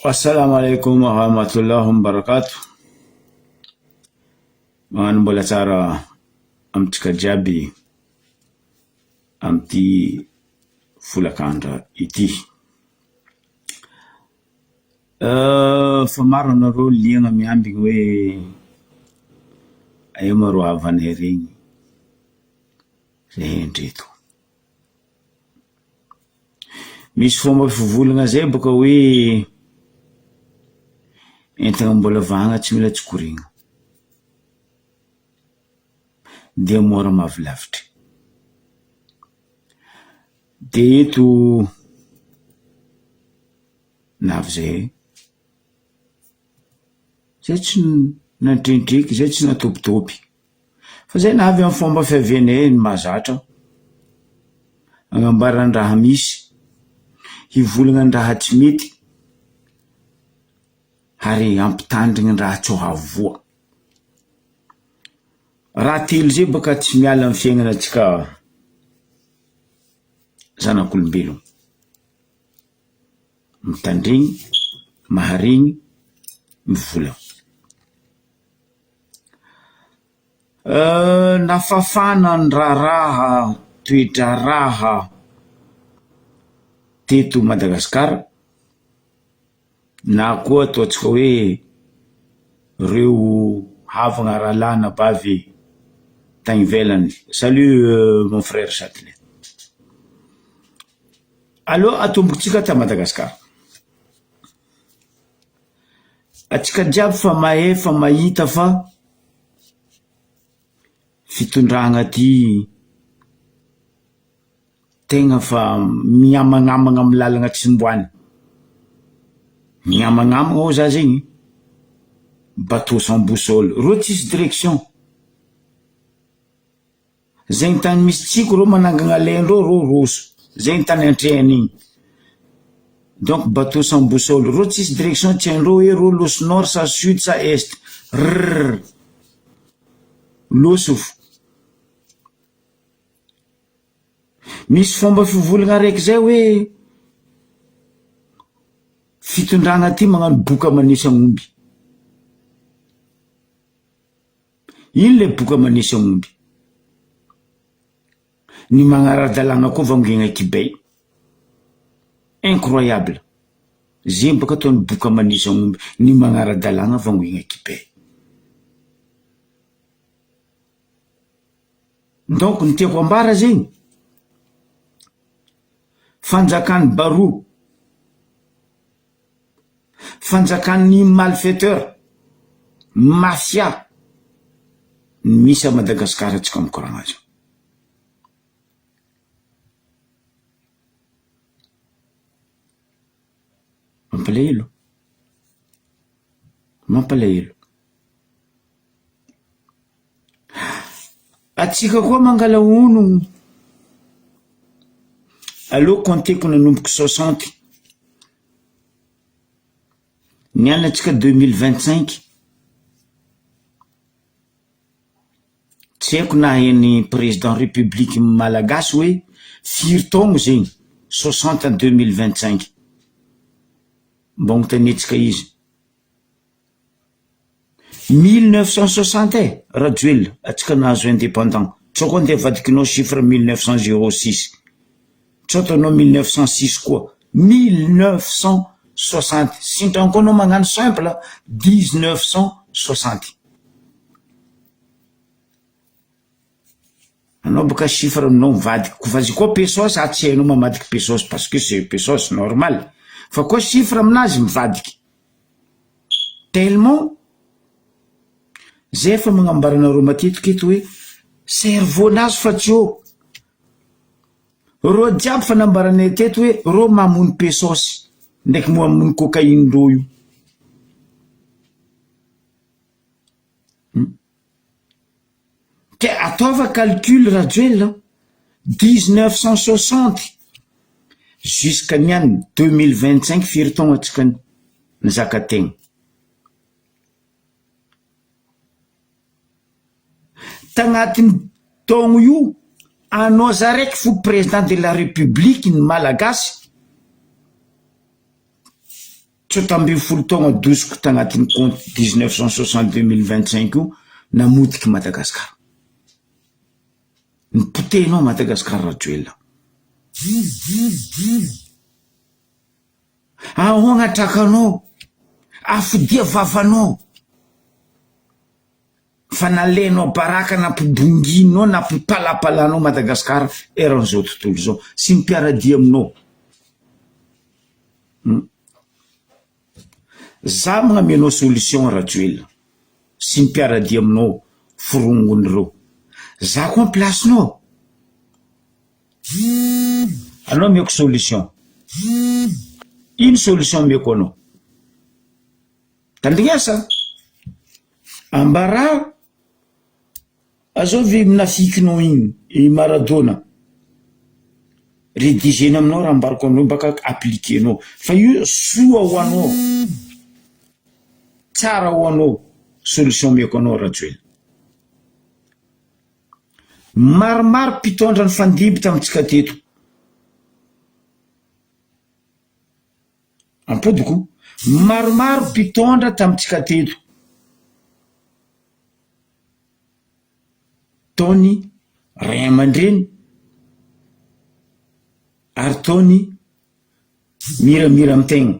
Assalamu alaikum warahmatullahi wabarakatuh. Magnano mbola tsara amintsika jiaby amin'ity folakandra ity. Fa maro anareo liagna miambigny hoe aia ma rô havanay regny zay ndreto. Misy fomba fivolagna zay bôka hoe entagna mbola vahagna tsy mila tsikorigna, dia môra mahavilavitry. De eto navy zay, zay tsy nandrendreky, zay tsy natôpitôpy. Fa zay navy amin'ny fomba fiavianay ny mahazatra, agnambara ny raha misy, hivolagna ny raha tsy mety, ary hampitandrigny ny raha tsy ho havoa. Raha telo zay bôka tsy miala amin'ny fiaignanantsika zanak'olombelogno, mitandregny, maharegny, mivolagna. Nafafana ny raharaha toe-draharaha teto Madagasikara na koa ataontsika hoe reo havagna rahalahy anabavy tany ivelany, salut mon frère Châtelet. Aleo atombokintsika ta Madagasikara. Antsika jiaby fa mahay fa mahita fa fitondragna ty tegna fa miamagnamagna amy lalagna tsy omboany, miamagnamagna hoy za zegny, bateau sans boussole, reo tsisy direction. Zegny tany misy tsiko reo manangana lendreo reo roso, zegny tany antrehany igny, donc bateau sans boussole, reo tsisy direction tsy haindreo hoe reo lôso nord sa sud sa est, rrr lôso fo. Misy fomba fivolagna araiky zay hoe fitondragna ty magnano boka manesy agnomby. Ino le boka manesy aomby? Ny magnara-dalàna koa vangoegna kibay. Incroyable! Zegny bôka ataony boka manesy aomby, ny magnara-dalàna vangoegna kibay. Donc ny tiako ambara zegny, fanjakan'ny baroa. Fanjakan'ny malfaiteur, mafia ny misy à Madagascar antsika mikoragna zao. Mampalahelo, mampalahelo. Atsika koa mangala ono, aleo compteko nanomboky soixante, niany atsika deux mille vingt cinq, tsy haiko na hain'ny président république malagasy hoe firy taogno zegny soixante à deux mille vingt cinq, mba agnontaniantsika izy. Mille neuf cent soixante e Rajoelina atsika nahazo indépendant tsao koa ndeha avadikinao chiffre mille neuf cent zero six tsao ataonao mille neuf cent six koa mille neuf cent soixante sintrany koa anao magnano simple dix neuf cent soixante anao baka chiffre aminao mivadika ko fa izy koa pesos ah tsy hainao mamadiky pesos parce que c'est pesos normal fa koa chiffre aminazy mivadiky Tellement zay efa magnambara anareo matetika eto hoe cerveau nazy fa tsy eo, reo jiaby fa nambaranay teto hoe reo mamono pesos ndraiky mamono cocaïne reo io. Ke ataova calcul Rajoelina dix neuf cent soixante jusqu'à niany deux mille vingt cinq firy taogno atsika nizaka tegna? Tagnatin'ny taogno io anao zaraiky fo président de la république ny malagasy. 18 taogna dosiko tagnatin'ny compte 1960 2025 io namotiky Madagasikara. Nipotehinao Madagasikara Rajoelina. Ahoagna trakanao? Afodia vavanao. Fa nalainao baraka nampibonginao nampipalapalanao Madagasikara eran'izao tontolo izao sy ny mpiaradia aminao. Hum. Za magnamenao solution Rajoelina sy ny mpiaradia aminao forongony reo. Za koa en place-nao. Anao ameko solution. Ino solution ameko anao? Tandrignesa. Ambarà azovy minafikinao igny i Maradona. Redigena aminao raha ambarako anao baka appliquer-nao fa io soa ho anao, tsara ho anao solution omeko anao Rajoelina. Maromaro mpitondra nifandimby tamintsika teto. Ampodiko, maromaro mpitondra tamintsika teto. Tao ny ray aman-dreny ary tao ny miramira amin-tegna.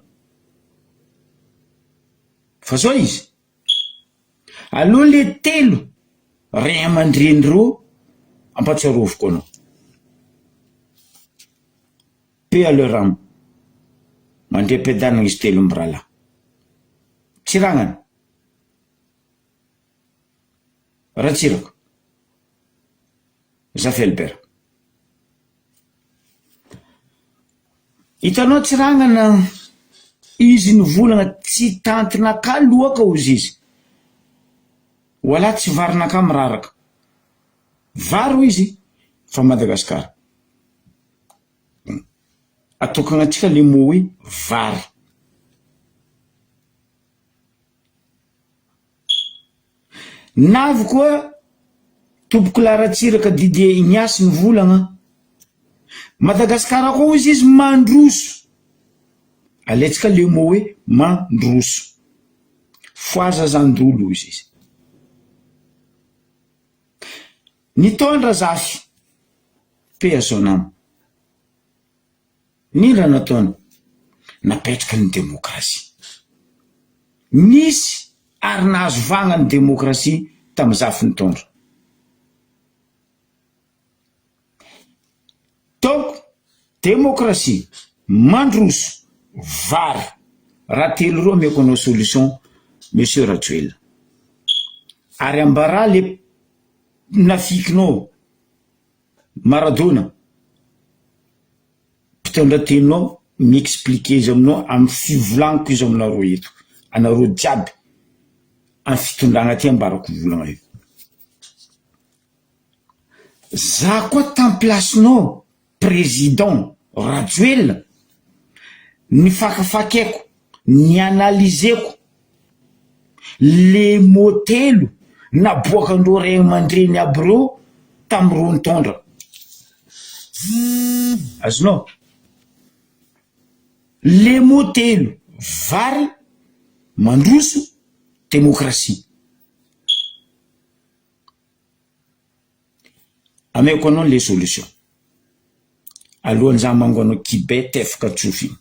Fa zao izy, aleo le telo ray aman-dreny reo ampatsiaroviko anao. Paix à leur âme. Mandriam-piadanana izy telo mirahalahy. Tsiragnana. Ratsiraka. Zafy Albert. Hitanao Tsiragnana izy nivolagna tsy tantinakà loaka ozy izy. Wallah tsy varinakà miraraka. Vary hoy izy fa Madagascar. Atokagna antsika le mot hoe vary. Navy koa tompokolahy Ratsiraka Didier Ignace nivolagna, Madagasikara koa hozy izy mandroso, alaintsika le mot hoe mandroso, foaza zandolo hozy izy. Nitondra Zafy, paix à son âme. Ny raha nataony, napetraka ny demokrasia. Nisy ary nahazo vahana ny demokrasia tamin'ny Zafy nitondra. Donc, demokrasia, mandroso, vary. Raha telo ireo ameko anao solution Monsieur Rajoelina. Ary ambarà le nafikinao Maradona. Mpitondra teninao mi-expliquer izy aminao amin'ny fivolaniko izy aminareo eto, anareo jiaby amin'ny fitondrana aty ambarako volagna io. Za koa tam place-nao président Rajoelina, ny fakafakaiko, ny analyser-ko, le mot telo naboakandreo ray aman-dreny aby reo tam reo nitondra. Azonao? Le mot telo, vary, mandroso, demokrasia. Ameko anao le solution. Alohan'ny za mango anao kibe tefaka tsofy igny.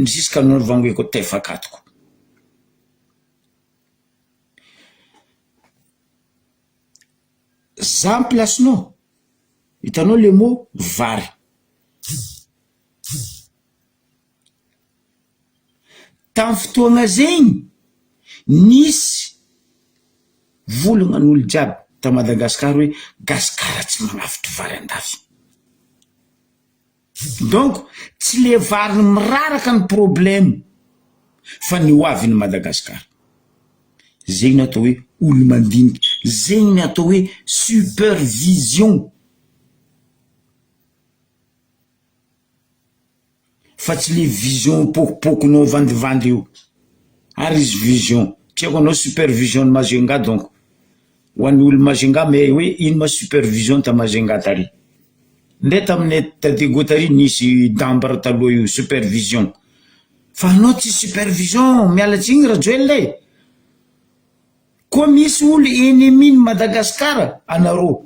Jusqu'à anao vangoeko tefaka atoko. Za am place-nao, hitanao le mot vary. Tamin'ny fotoagna zegny, nisy volagna n'olo jiaby ta Madagasikara hoe gasikara tsy magnafitry vary an-dafy. Donc tsy le vary miraraka ny problème fa ny ho avin'i Madagasikara. Zegny ny atao hoe olo mandinika, zegny ny atao hoe supervision. Fa tsy le vision pokopokonao vandivandy io ary izy vision tsy haiko anao supervision ny Majunga donc ho an'ny olo Majunga mais hoe ino ma supervision ta Majunga tary ndray taminay ta Diego tary nisy dambre taloha io supervision. Fa anao tsy supervision miala tsiny Rajoelina e! Koa misy olo ennemi ny Madagascar anareo.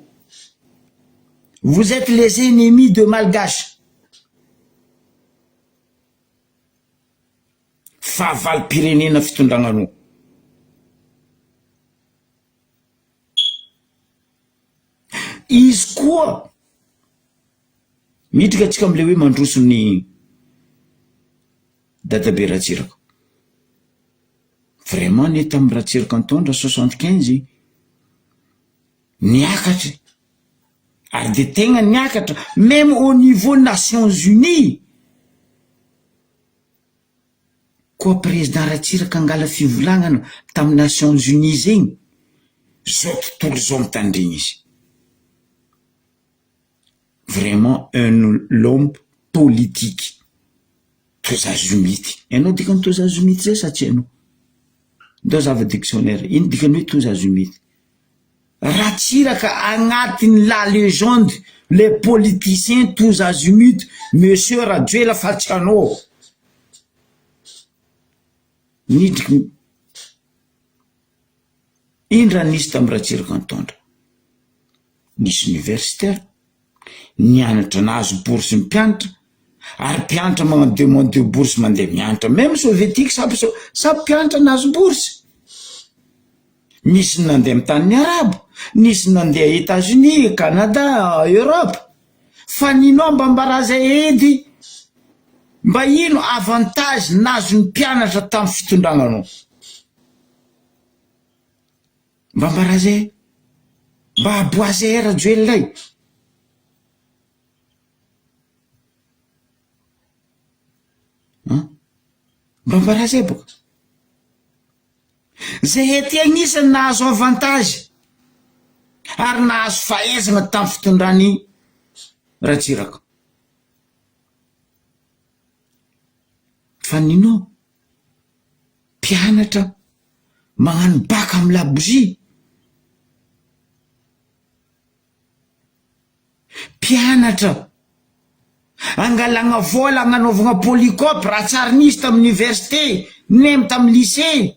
Vous etes les ennemis de malgache. Fahavalom-pirenena fitondragnanao. Izy koa midrika antsika amle hoe mandroso ny dadabe Ratsiraka. Vraiment anie tamin'i Ratsiraka nitondra 75 niakatra ary de tegna niakatra même au niveau Nations Unies. Koa président Ratsiraka angala fivolagnana tamin'ny Nations Unies zegny, zao tontolo zao mitandregny izy. Vraiment un l'homme politique. Tous azimuts. Hainao dikany tous azimuts zay sa tsy hainao? Ndao zava dictionnaire, ino dikany hoe tous azimuts? Ratsiraka agnatin'ny la légende, les politiciens tous azimuts, monsieur Rajoela fa tsy anao. Nidriky ino raha nisy tamin'i Ratsiraka nitondra? Nisy universitaire, nianatra nahazo bourse ny mpianatra, ary mpianatra magnano demande de bourse mandeha mianatra, même sovietique samy samy mpianatra nahazo bourse. Nisy ny nandeha amy tanin'ny arabo, nisy ny nandeha Etats Unis, Canada, Europe, fa ninao mba ambaraza edy, mba ino avantage nazon'ny mpianatra tamy fitondragnanao? Mba ambaraza e, mba aboaza e Rajoelina e. An! Mba ambaraza e boka. Zay ety agnisany nahazo avantage ary nahazo fahaizana tamin'ny fitondran'i Ratsiraka. Fa nino mpianatra magnano bac amin'ny labozia. Mpianatra angalagna vola agnanaovagna polycope raha tsary nisy tamin'ny université nem tamin'ny lycée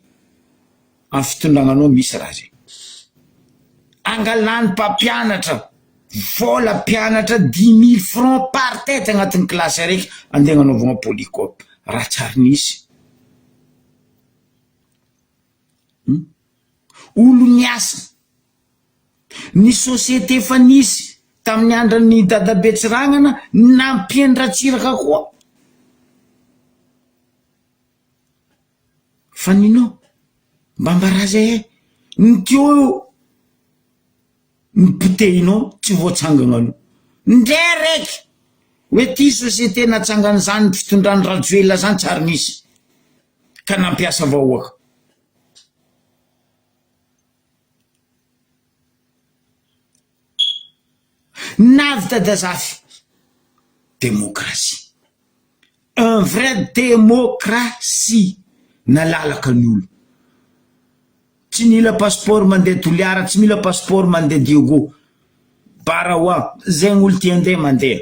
amin'ny fitondragnanao misy raha zay. Angalany mpampianatra vola mpianatra dix mille francs par tête agnatin'ny kilasy araiky andeha agnanaovagna polycope raha tsary nisy. Olo niasa Ny société efa nisy tamin'ny andron'i Dadabe Tsiragnana nampian-dRatsiraka koa. Fa ninao? Mba ambaraza eh! Ny teo io ny potehinao tsy voatsangana anao. Ndray raiky hoe ty société natsangan'izany fitondran'i Rajoelina zany tsy ary nisy ka nampiasa vahoaka. Navy Dadazafy, démocratie. Un vrai démocratie nalalaka ny olo. Tsy nila passeport mandeha Toliara, tsy mila passeport mandeha Diego. Barawa, zegny olo tia andeha mandeha.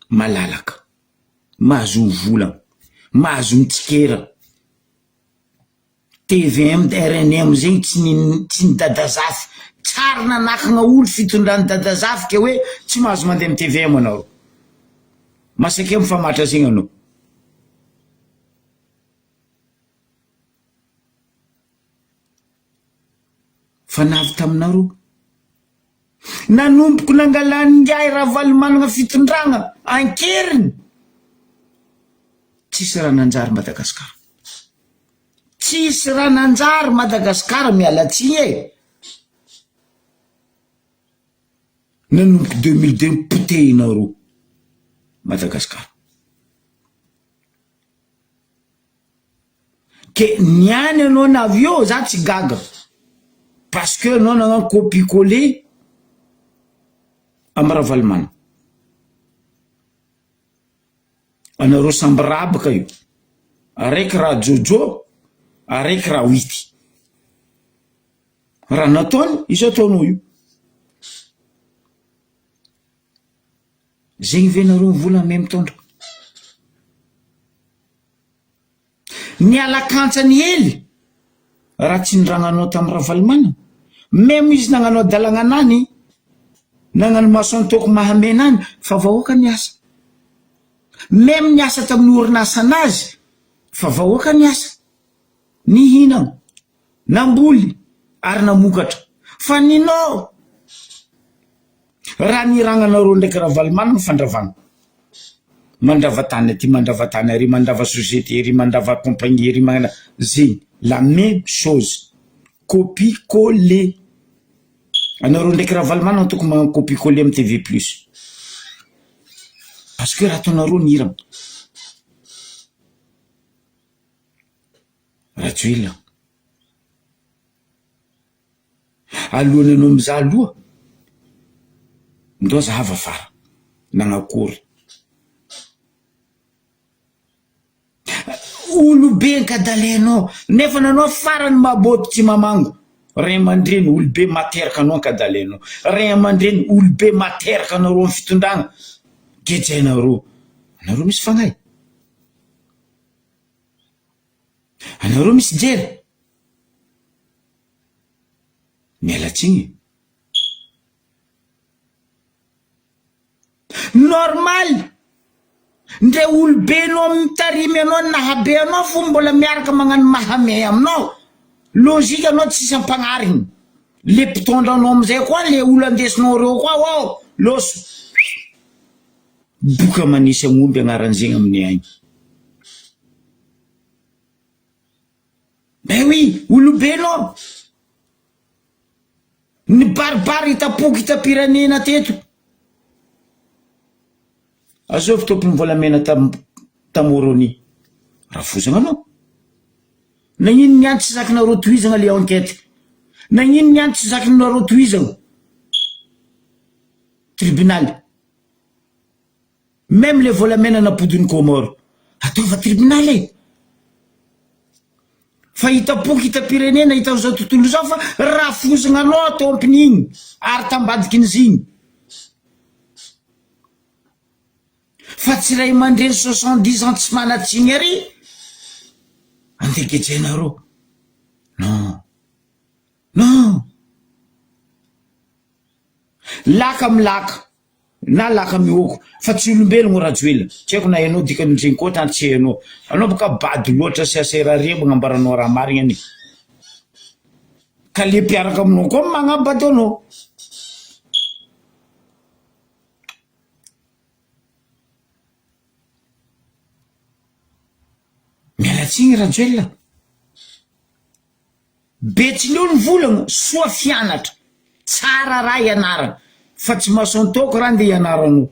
Malalaka. Mahazo mivolagna, mahazo mitsikera. Tvm rnm zegny tsy ny tsy ny dadazafy tsary nanakagna olo fitondran'i dadazafy ke hoe tsy mahazo mandeha am tvm anareo masake mifamatra zegny anao. Fa navy taminareo Nanomboko nangalan'ingahy Ravalomanana fitondragna ankeriny, tsisy raha nanjary Madagascar. Tsisy raha nanjary Madagascar miala tsiny e. Nanomboky 2002 potehinareo Madagascar. Ke niany anao na avy eo za tsy gaga parce que anao nagnano copie coller am Ravalomanana. Anareo samby rabaka io, araiky raha jojo, araiky raha wity. Raha nataony izy ataonao io. Zegny ve nareo mivola ame mitondra? Ny alakantsany hely raha tsy niragnanao tamin'i Ravalomanana, même izy nagnano adalagna anany, nagnano maso antoko mahamena any fa vahoaka niasa. Même niasa tamin'ny orinasa anazy fa vahoaka niasa. Nihinagna, namboly ary namokatra. Fa ninao raha niragnanareo ndraiky Ravalomanana fandravagna. Mandrava tany aty, mandrava tany ary, mandrava société ery, mandrava compagnie ery, magnana zegny. La même chose. Copie coller. Anareo ndraiky Ravalomanana tokony magnano copie coller amy TV plus. Parce que raha ataonareo ny hiragna. Rajoelina. Alohan'ny anao mizaha aloha, ndao zahava afara, nagnakory. Olobe ankadalainao, nefa nanao farany maboto tsy mamango. Ray aman-dreny olobe materaka anao ankadalainao. Ray aman-dreny olobe materaka anareo amin'ny fitondragna, gejainareo. Anareo misy fagnahy? Anareo misy jery? Miala tsiny e. Normal! Ndre olobe nao mitarimy anao nahabe anao fo mbola miaraka magnano mahame aminao, logique anao tsisy ampagnarigny, le mpitondra anao amizay koa le olo andesinao reo koa ô loso. Boka manisy agnomby agnaran'zegny aminay agny. Ben oui, olobe anao. Nibaribary hitam-poko hitam-pirenena teto. Azovy tompony volamena tam tamoroni. Rafozana anao. Nagnino niany tsy zakinareo tohizagna le enquête? Nagnino niany tsy zakinareo tohizagna tribunal? Même le volamena napodin'i Comores. Ataova tribunal e! Fa hitam-poko hitam-pirenena hitan'izao tontolo izao fa rafozagna anao tompony igny ary tambadikin'izy igny. Fa tsy ray aman-dreny 70 ans tsy manan-tsiny ary andeha gejainareo. Non. Non. Laka milaka. Na laka mihoko fa tsy olombelogno Rajoelina, tsy haiko na hainao dikany zegny koa na tsy hainao, anao boka bado loatra sy aserare magnambaranao raha marigny anie, ka le mpiaraka aminao koa magnambady anao. Miala tsiny Rajoelina. Betsileo ny volagna, soa fianatra, tsara raha ianarana, fa tsy mason-toaka raha ndeha ianaranao.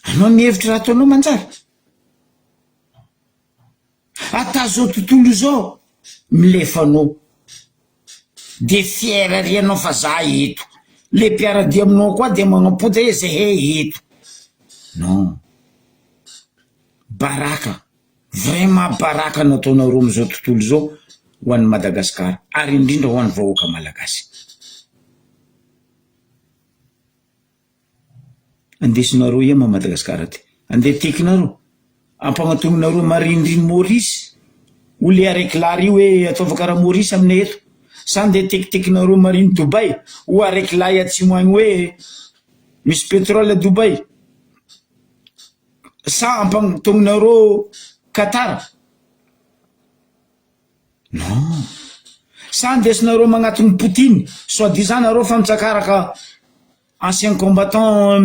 Anao mihevitra raha ataonao manjary? Ata zao tontolo izao milefa anao. De fier ary anao fa za eto. Le mpiara-dia aminao koa de magnampody hoe zahay eto. Non. Baraka, vraiment baraka nataonareo amizao tontolo izao ho an'i Madagascar ary indrindra ho an'ny vahoaka malagasy. Andesinareo ia ma Madagascar ty? Andeha tekinareo? Ampagnatoninareo marindriny Maurice ho le araiky lahy ry hoe ataova karaha Maurice aminay eto? Sa andeha tekitekinareo mariny Dubaï ho araiky lahy atsimo agny hoe misy pétrole Dubaï? Sa ampagnatoninareo Qatar? Non. Sa andesinareo magnatony Poutine, soit disant nareo fa mitsakaraka ancien combattant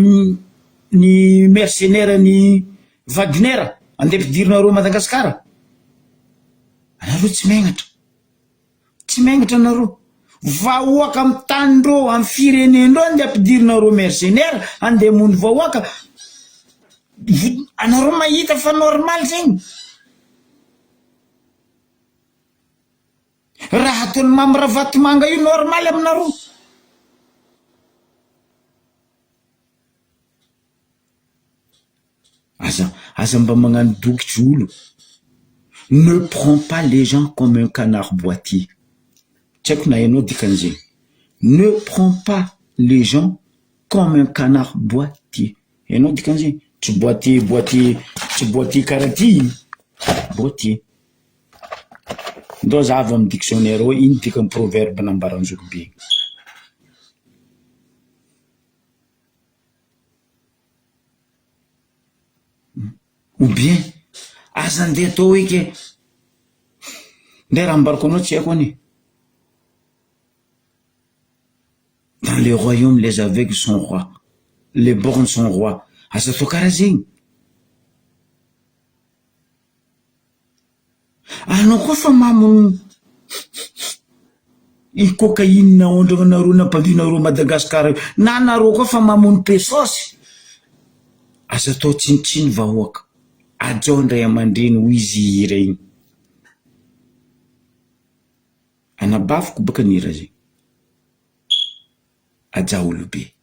ny mercenaire ny Wagner andeha ampidirinareo Madagascar? Anareo tsy megnatra. Tsy megnatra anareo. Vahoaka am tanindreo, am firenendreo andeha ampidirinareo mercenaire, andeha hamono vahoaka. Anareo mahita fa normal zegny. Raha ataon'i Mamy Ravatomanga io normal aminareo? Aza aza mba magnano bokitry olo. Ne prends pas les gens comme un canard boitier. Tsy haiko na hainao dikan'izay. Ne prends pas les gens comme un canard boitier. Hainao dikan'izay? Tsy boite boite tsy boite karaha ty, boite. Ndao zahavo amin'ny dictionnaire ao ino dikan'ny proverbe nambaran'i zokibe igny. Ou bien aza andeha atao hoe ke ndray raha ambarako anao tsy haiko anie. Dans le royaume les aveugles sont rois, les borgnes sont rois, aza atao karaha zegny. Anao koa fa mamo i cocaïne aondragnanareo nampandrinareo Madagascar io, na nareo koa fa mamono pesosy, aza atao tsinotsino vahoaka, hajao ny ray aman-dreny hoy izy hira igny. Anabaviko baka ny hira zegny, Ajà olobe,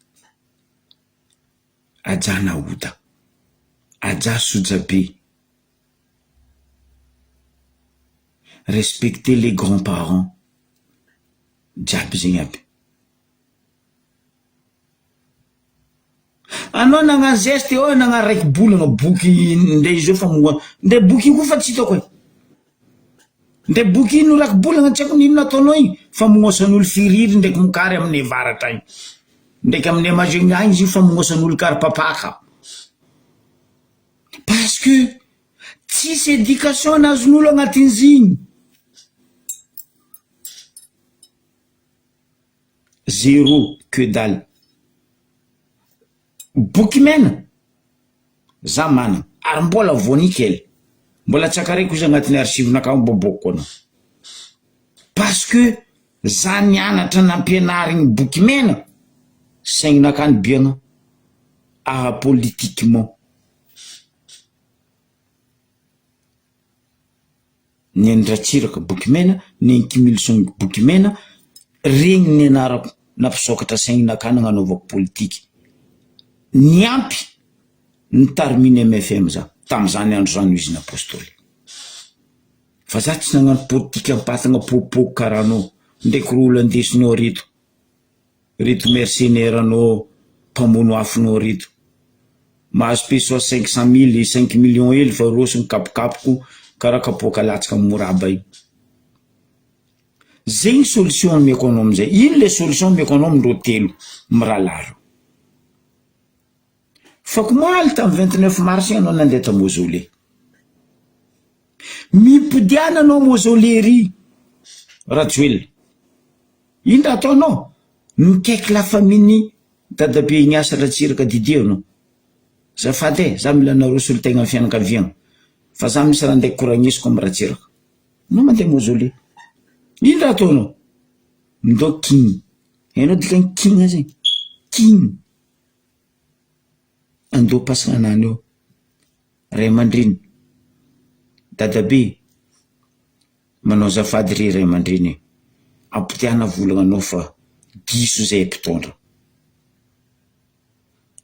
Ajà naoda, Ajà sojabe, respecter les grands parents, jiaby zegny aby. Anao nagnano geste eo nagnano raikibolagna boky ndray izy io fa moa ndray boky io koa fa tsy hitako e, ndray boky ino rakibolagna tsy haiko n'ino nataonao igny fa mognôsan'olo firiry ndraiky mokary amin'ny avaratra agny, ndraiky amin'ny Majunga agny izy io fa mognôsan'olo karipapaka parce que tsisy éducation nazon'olo agnatin'izy igny. Zéro, que dalle. Boky mena? Za manana, ary mbola vao nickel. Mbola tsy akariko izy agnatin'ny archive-nakà mbo aboakako anao. Parce que za nianatra nampianarigny boky mena, saigninakà nibiagna ara-politiquement. Ny an'i Ratsiraka boky mena, ny an'i Kim Il Sung boky mena, regny nianarako nampisokatra saigninakà nagnanaovako politiky. Niampy ny tarminy mfm za tam'zany andro zany hoy izy ny apôstôly. Fa za tsy nagnano politiky am-patagna pôpôky karaha anao ndraiky ro olo andesinao reto. Reto mercenaires anao mpamono afonao reto. Mahazo pesos 500 mille, 5 millions hely fa roso ny kapokapoko karaha kapoaka latsaka am moraba io. Zegny solution ameko anao amizay. Ino le solution ameko anao amindreo telo mirahalahy reo. Fakomaly tam 29 mars igny anao nandeha ta mausolée. Mipodiana anao mausolée ry Rajoelina. Ino raha ataonao? Mikaiky la famille-n'i dadabe Ignace Ratsiraka Didier anao. Azafady e, za mila anareo solontegnan'ny fianakaviagna fa za misy raha andeha koragnesiko am Ratsiraka. Anao mandeha mausolée. Ino raha ataonao? Mindao king. Hainao dikan'ny king zegny? King. Andoha-pasana anany eo. Ray aman-dreny, dadabe. Manao azafady re ray aman-dreny e! Ampodiana volagna anao fa diso zay mpitondra.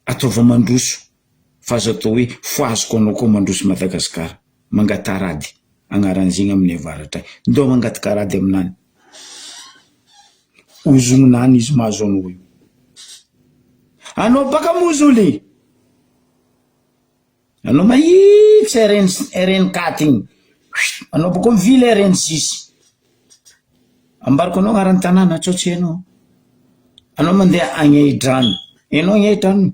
Ataova mandroso fa aza atao hoe fohaziko anao koa mandroso Madagascar. Mangataha rady agnaran'zegny amin'ny avaratra agny. Ndao mangataka rady aminany. Ozognonany izy mahazo anao io. Anao baka mozoly! Anao mahitsy RN RN quatre igny, anao bôka mivily RN six, ambarako anao agnaran'ny tanàna sao tsy hainao, anao mandeha Agnahidrano, hainao Agnahidrano?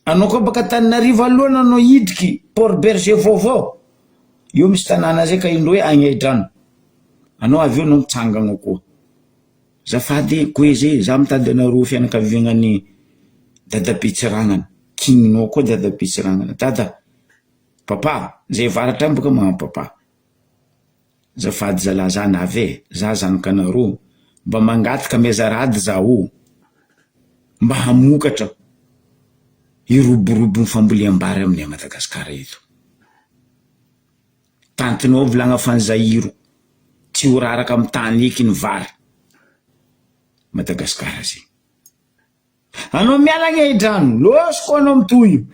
Anao koa baka Antananarivo alohany anao hidriky port berger vaovao, eo misy tanàna zay ka indreo hoe Agnahidrano, anao avy eo anao mitsangana koa, zafady e koa izy e, za mitady anareo fianakaviagnan'i dadabe Tsiranana. Kininao koa dadabe Tsiranana. Dada, papa, zay avaratra any boka magnano papa. Azafady zalahy za navy e, za zanakanareo, mba mangataka miazarady za o, mba hamokatra hiroborobo ny fambolem-bary aminay Madagasikara eto. Tantinao vilagna fanzairo, tsy ho raraka amy tany eky ny vary. Madagasikara zegny. Anao miala agny ahidrano, lôsiko anao mitohy io.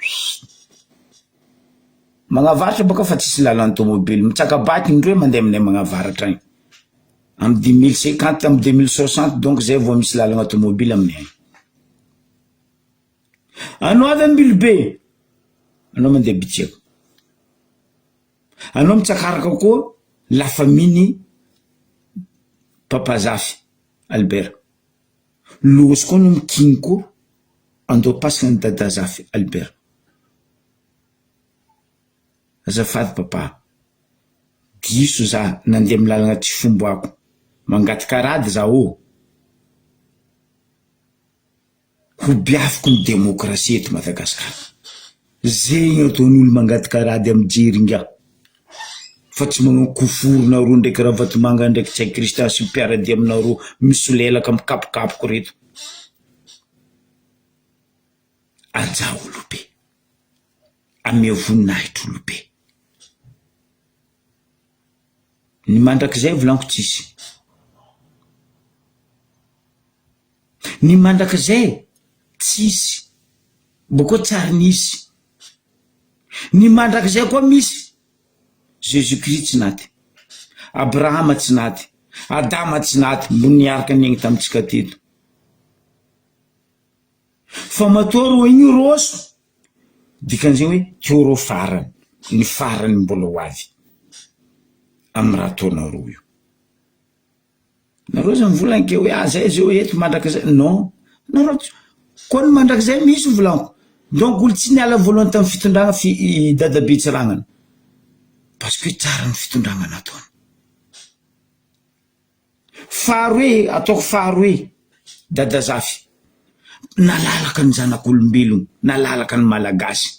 Magnavaratra bôka fa tsisy lalan'ny tômôbily, mitsaka-baky indroe mandeha aminay magnavaratra agny. Amy 2050, amy 2060 donc zay vao misy lalagna tômôbily aminay agny. Anao avy Ambilobe. Anao mandeha bitsiaka. Anao mitsakaraka koa la famille-ny Papa Zafy Albert. Loso koa anao mikigny koa andoha-pasana an'i Dada Zafy Albert. Azafady Papa, diso za nandeha amy lalagna tsy fombako, mangataka rad za ô! Ho biafiko ny demokrasia eto Madagasikara. Zegny ataon'olo mangataka rad amy jery ingahy, fa tsy magnano koforo nareo ndraiky Ravatomanga ndraiky Ntsay Christian sy mpiara-dia aminareo misolelaka mikapokapoka reto. Ajà olobe. Ameo voninahitra olobe. Ny mandrakizay volaniko tsisy. Ny mandrakizay tsisy. Bôkô tsary nisy. Ny mandrakizay koa misy. Jésus Christ tsy naty. Abrahama tsy naty. Adama tsy naty. Mbo niaraka niaigny tamintsika teto. Fa matoa rô igny rôso, dikan'izay hoe teo rô farany, ny farany mbola ho avy amy raha ataonareo io. Nareo zany mivolagna ke hoe ah zay zao eto mandrakizay, non, nareo tsy, koa ny mandrakizay misy volaniko, donc olo tsy niala voalohany tamy fitondragna fi- i dadabe Tsiranana parce que tsara ny fitondragna nataony. Faharoe, ataoko faharoe, Dadazafy, nalalaka ny zanak'olombelogno, nalalaka ny Malagasy.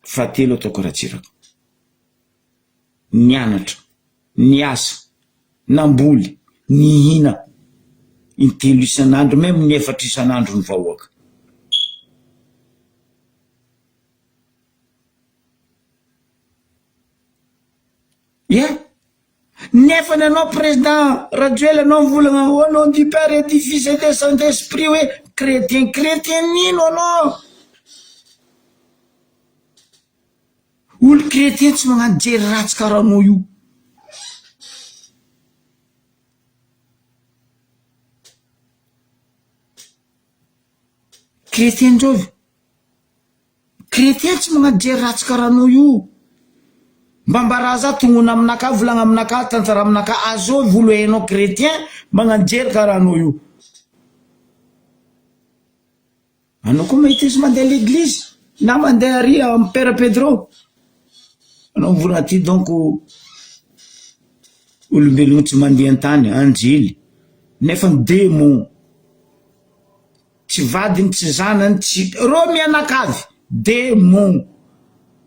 Fahatelo ataoko Ratsiraka, nianatra, niasa, namboly, nihina intelo isan'andro meme inefatra isan'andro ny vahoaka. Ia! Nefa ny anao président Rajoel anao mivolagna au nom du père et du fils et de saint esprit hoe chrétien, chrétien nino anao? Olo chrétien tsy magnano jery ratsy karaha anao io. Chrétien ndraovy? Chrétien tsy magnano jery ratsy karaha anao io. Mba ambarà za tognona aminakahy volagna aminakahy tantara aminakahy azovy olo hainao chrétien magnano jery karaha anao io. Anao koa mahita izy mandeha l'église na mandeha ary am père Pedro. Anao mivolagna aty donc olombelogno tsy mandeha an-tany anjely nefa ny démon. Tsy vadiny tsy zanany tsy reo mianakavy demon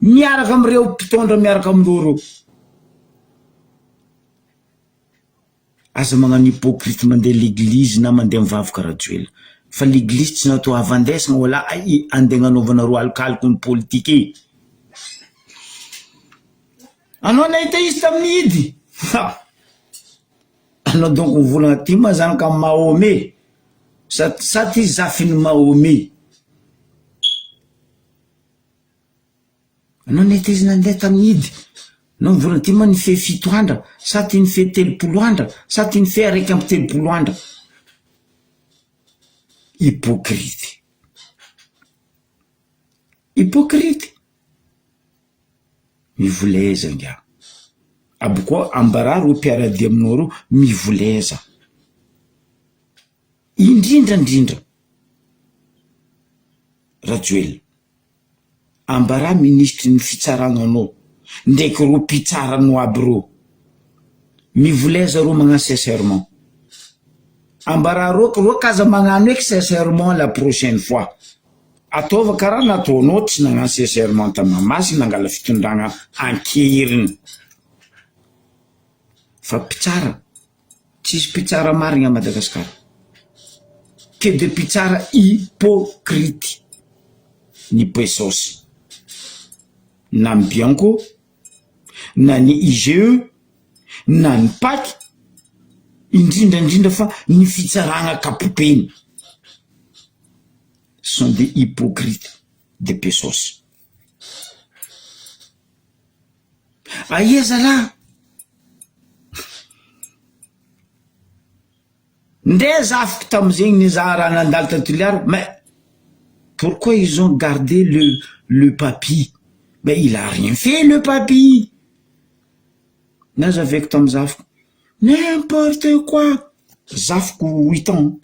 miaraka amreo mpitondra miaraka amreo reo. Aza magnano hypocrite mandeha l'église na mandeha mivavaka Rajoelina fa l'église tsy natao havandesagna wala andeha agnanaovanareo alokaloky ny politique e. Anao nahita izy tamin'ny hidy? Ha! Anao donc mivolagna ty ma zanaka Mahomet sa sa ty zafin'i Mahomet? Anao nahita izy nandeha tamin'ny hidy? Anao mivolagna ty ma nifehy fito andra sa ty nifehy 30 andra sa ty nifehy 31 andra? Hypocrite. Hypocrite. Mivoleza ingahy. Aby koa ambarà reo mpiara-dia aminao reo, mivoleza. Indrindra indrindra Rajoelina, ambarà minisitry ny fitsarana anao ndraiky reo mpitsara anao aby reo, mivoleza reo magnano sincèrement. Ambarà reo reo k'aza magnano eky sincèrement la prochaine fois. Ataova karaha nataonao tsy nagnano sincèrement ta Mahamasina nangala fitondragna ankeriny. Fa mpitsara, tsisy mpitsara marigny à Madagascar. Que de mpitsara hypocrite ny Pesos. Na ny Bianco, na ny IGE, na ny Pac, indrindra indrindra fa ny fitsaragna ankapobeny. Sont des hypocrites de pesos. Aia zalahy? Ndeha zafiko tamizegny nizaha raha nandalo ta Toliara mais. Pourquoi ils ont gardé le le papy? Mais il a rien fait le papy! Nazavaiko tamin'ny zafiko, n'importe quoi! Zafiko huit ans,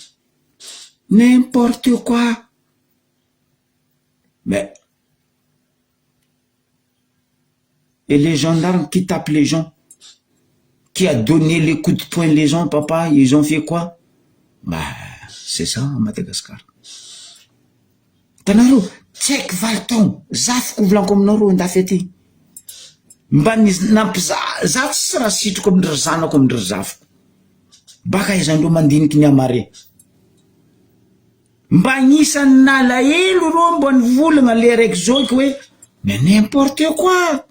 n'importe quoi! Mais et les gendarmes qui tapent les gens, qui a donné les coups de poing les gens papa, ils ont fait quoi? Bah c'est ça à Madagascar. Hitanareo, tsy haiko valy taogno, zafiko volaniko aminareo andafy aty, mba ny nampiza za tsisy raha sitriko amindry zanako amindry zafiko, baka ahaizandreo mandiniky ny amare. Mba agnisan'ny nalahelo reo mba nivolagna le araiky zoky hoe mais n'importe quoi!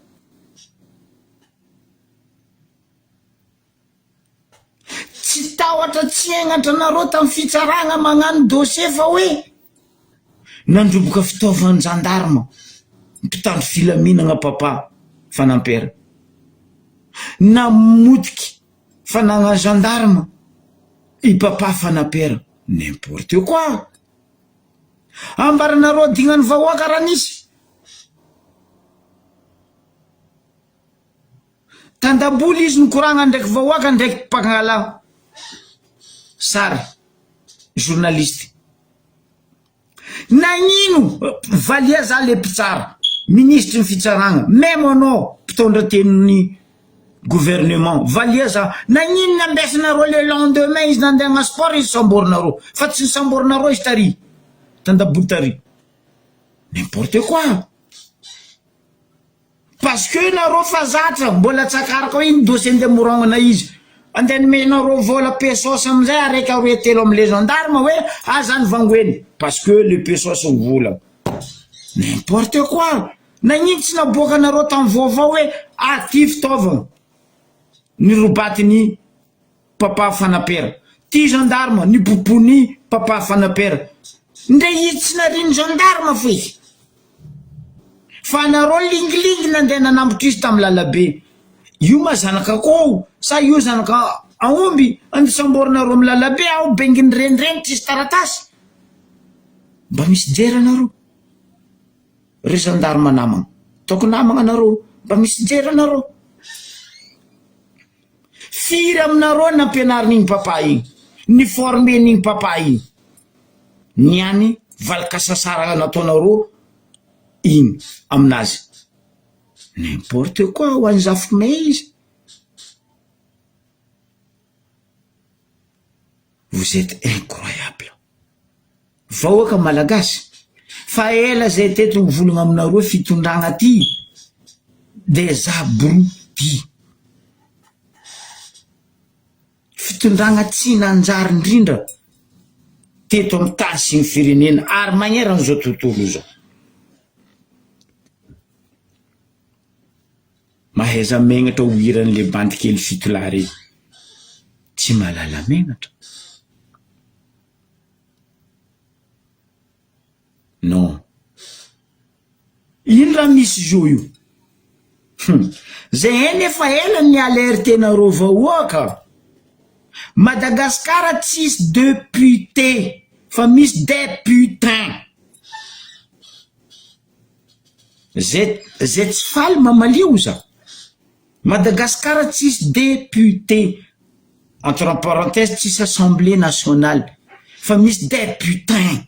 Tsy tahotra tsy hegnatra anareo tamin'ny fitsaragna magnano dossier fa hoe nandroboka fitaovan gendarme mpitandro filaminagna papa Fanampera, namotiky fanagna gendarme i papa Fanampera. N'importe quoi! Ambaranareo adignan'ny vahoaka raha nisy. Tandaboly izy nikoragna ndraiky vahoaka ndraiky mpankala sary journaliste. Nagnino valia za le mpitsara, minisitry ny fitsaragna, meme anao mpitondra tenin'ny gouvernement, valia za, nagnino nambesinareo le lendemain izy nandeha hagnano sport izy samborinareo, fa tsy nisamborinareo izy tary, tandaboly tary. N'importe quoi! Parce que nareo fa zatra mbola tsakaraka hoe iny dossier ndeha moragnana izy andeha nomenareo vola pesos amizay araiky aroe telo amle gendarme hoe aza any vangoeny parce que le pesos vola n'importe quoi nagnino tsy naboakanareo tam vaovao hoe aty fitaovagna nirobatiny Papa Fanapera. Ty gendarme nipopony Papa Fanapera. Ndre izy tsy nariany gendarme foiky. Fa anareo lingilingy nandeha nanambotra izy tam lalabe. Io ma zanak'akoho sa io zanaka aomby andeha samborinareo am lalabe ao benginy renireny tsisy taratasy. Mba misy jery anareo. Ry gendarme namagna. Ataoko namagna anareo. Mba misy jery anareo. Firy aminareo nampianarin'igny papa igny, ni-former-n'igny papa igny? Niany valin-kasasaragna nataonareo igny aminazy. N'importe quoi ho an'i Zafikomey izy. Vous êtes incroyable. Vahoaka malagasy, fa ela zay teto mivolagna aminareo fitondragna ty de za brouty. Fitondragna tsy nanjary indrindra teto amin'ny tany sy ny firenena ary magneran'izao tontolo izao. Mahaiza megnatra ho hiran'le bandy kely fitolahy reny. Tsy mahalala megnatra. Non. Ino raha misy zo io? Hum. Zay eny efa ela ny alerte nareo vahoaka. Madagascar tsisy depute fa misy des putains. Zay zay tsy faly mamalio za. Madagascar tsisy député entre parenthèse tsisy assemblée nationale fa misy des putains.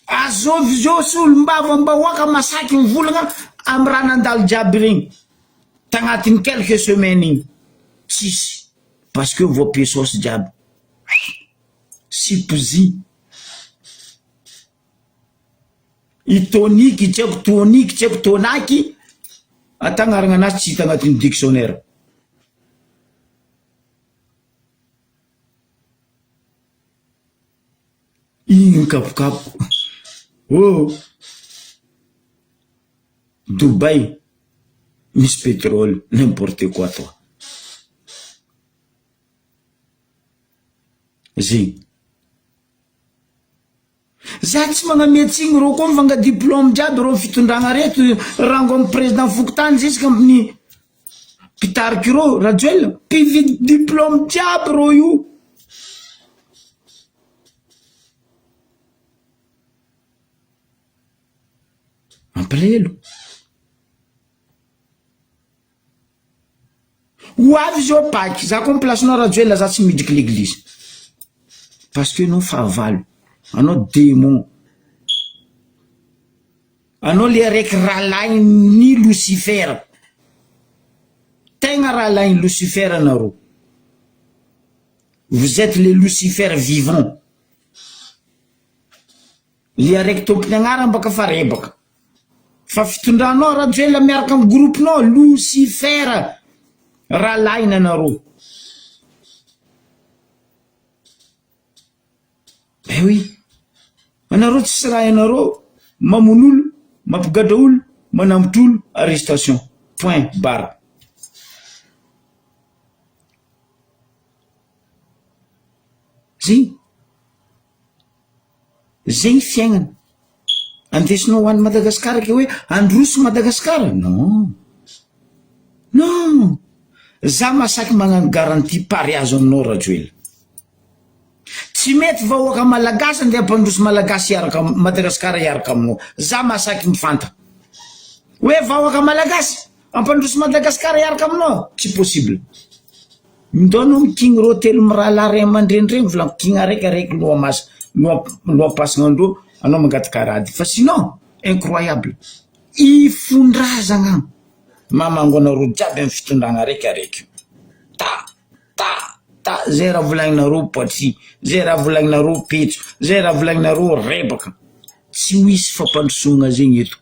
Azovy zao solombavambahoaka masaky mivolagna amy raha nandalo jiaby regny tagnatin'ny quelques semaines igny tsisy parce que voapesos jiaby sipozy. I toniky tsy haiko toniky tsy haiko tonaky ata agnarana anazy tsy hita agnatin'ny dictionnaire. Igny mikapokapoka oh Dubaï misy pétrole n'importe quoi toi. Zegny. Za tsy magnamia tsigny reo koa mivanga diplôme jiaby reo fitondragna reto rango am président fokontany jusque amin'ny mpitariky reo Rajoelina mpividy diplôme jiaby reo io. Mampalahelo. Ho avy zao Paky, za koa am place-nao Rajoelina za tsy midriky l'église. Parce que anao fahavalo, anao démon. Anao le araiky rahalahin'ny Lucifer. Tegna rahalahin'i Lucifer anareo. Vous êtes le Lucifer vivant. Le araiky tompony agnarany baka fa rebaka. Fa fitondranao Rajoelina miaraka am groupe nao Lucifer rahalahiny anareo. Eh oui, anareo tsisy raha hainareo, mamono olo, mampigadra olo, manambotra olo, arrestation, point barre. Zegny. Zegny fiaignana. Andesinao ho any Madagasikara ke hoe handroso Madagasikara? Non. Non. Za masaky magnano garantie pari azo aminao Rajoelina. Tsy mety vahoaka malagasy andeha hampandroso malagasy hiaraka Madagasikara hiaraka aminao. Za masaky mifanta. Hoe vahoaka malagasy hampandroso Madagasikara hiaraka aminao? Tsy possible. Ndao anao mikigny reo telo mirahalahy ray aman-dreny regny volagno kigna araiky araiky loha mas- loha loha-pasagnandreo anao mangataka rady fa sinon incroyable ifondrazagna mamango anareo jiaby amy fitondragna araiky araiky io ta ta ta zay raha volagninareo poitry zay raha volagninareo petso zay raha volagninareo rebaka Tsy ho hisy fampandrosoagna zegny eto.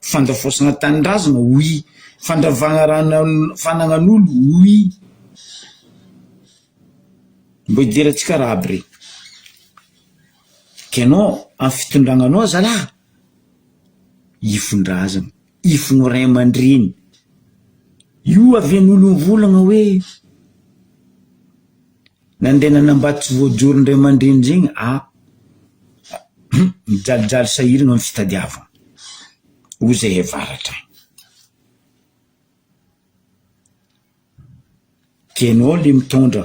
Fandrafôsagna tanindrazagna, oui. Fandravagna raha fanagnan'olo, oui. Mbô hidirantsika raha aby regny. K'anao amy fitondragnanao zalahy, ifon-drazagna, ifogno ray aman-dreny. Io avian'olo mivolagna hoe Nandeha nanambady tsy voajoron-dray aman-dreny zegny a mijalijaly sahiragna amy fitadiavagna, hoy zahay avaratra agny. Ke anao le mitondra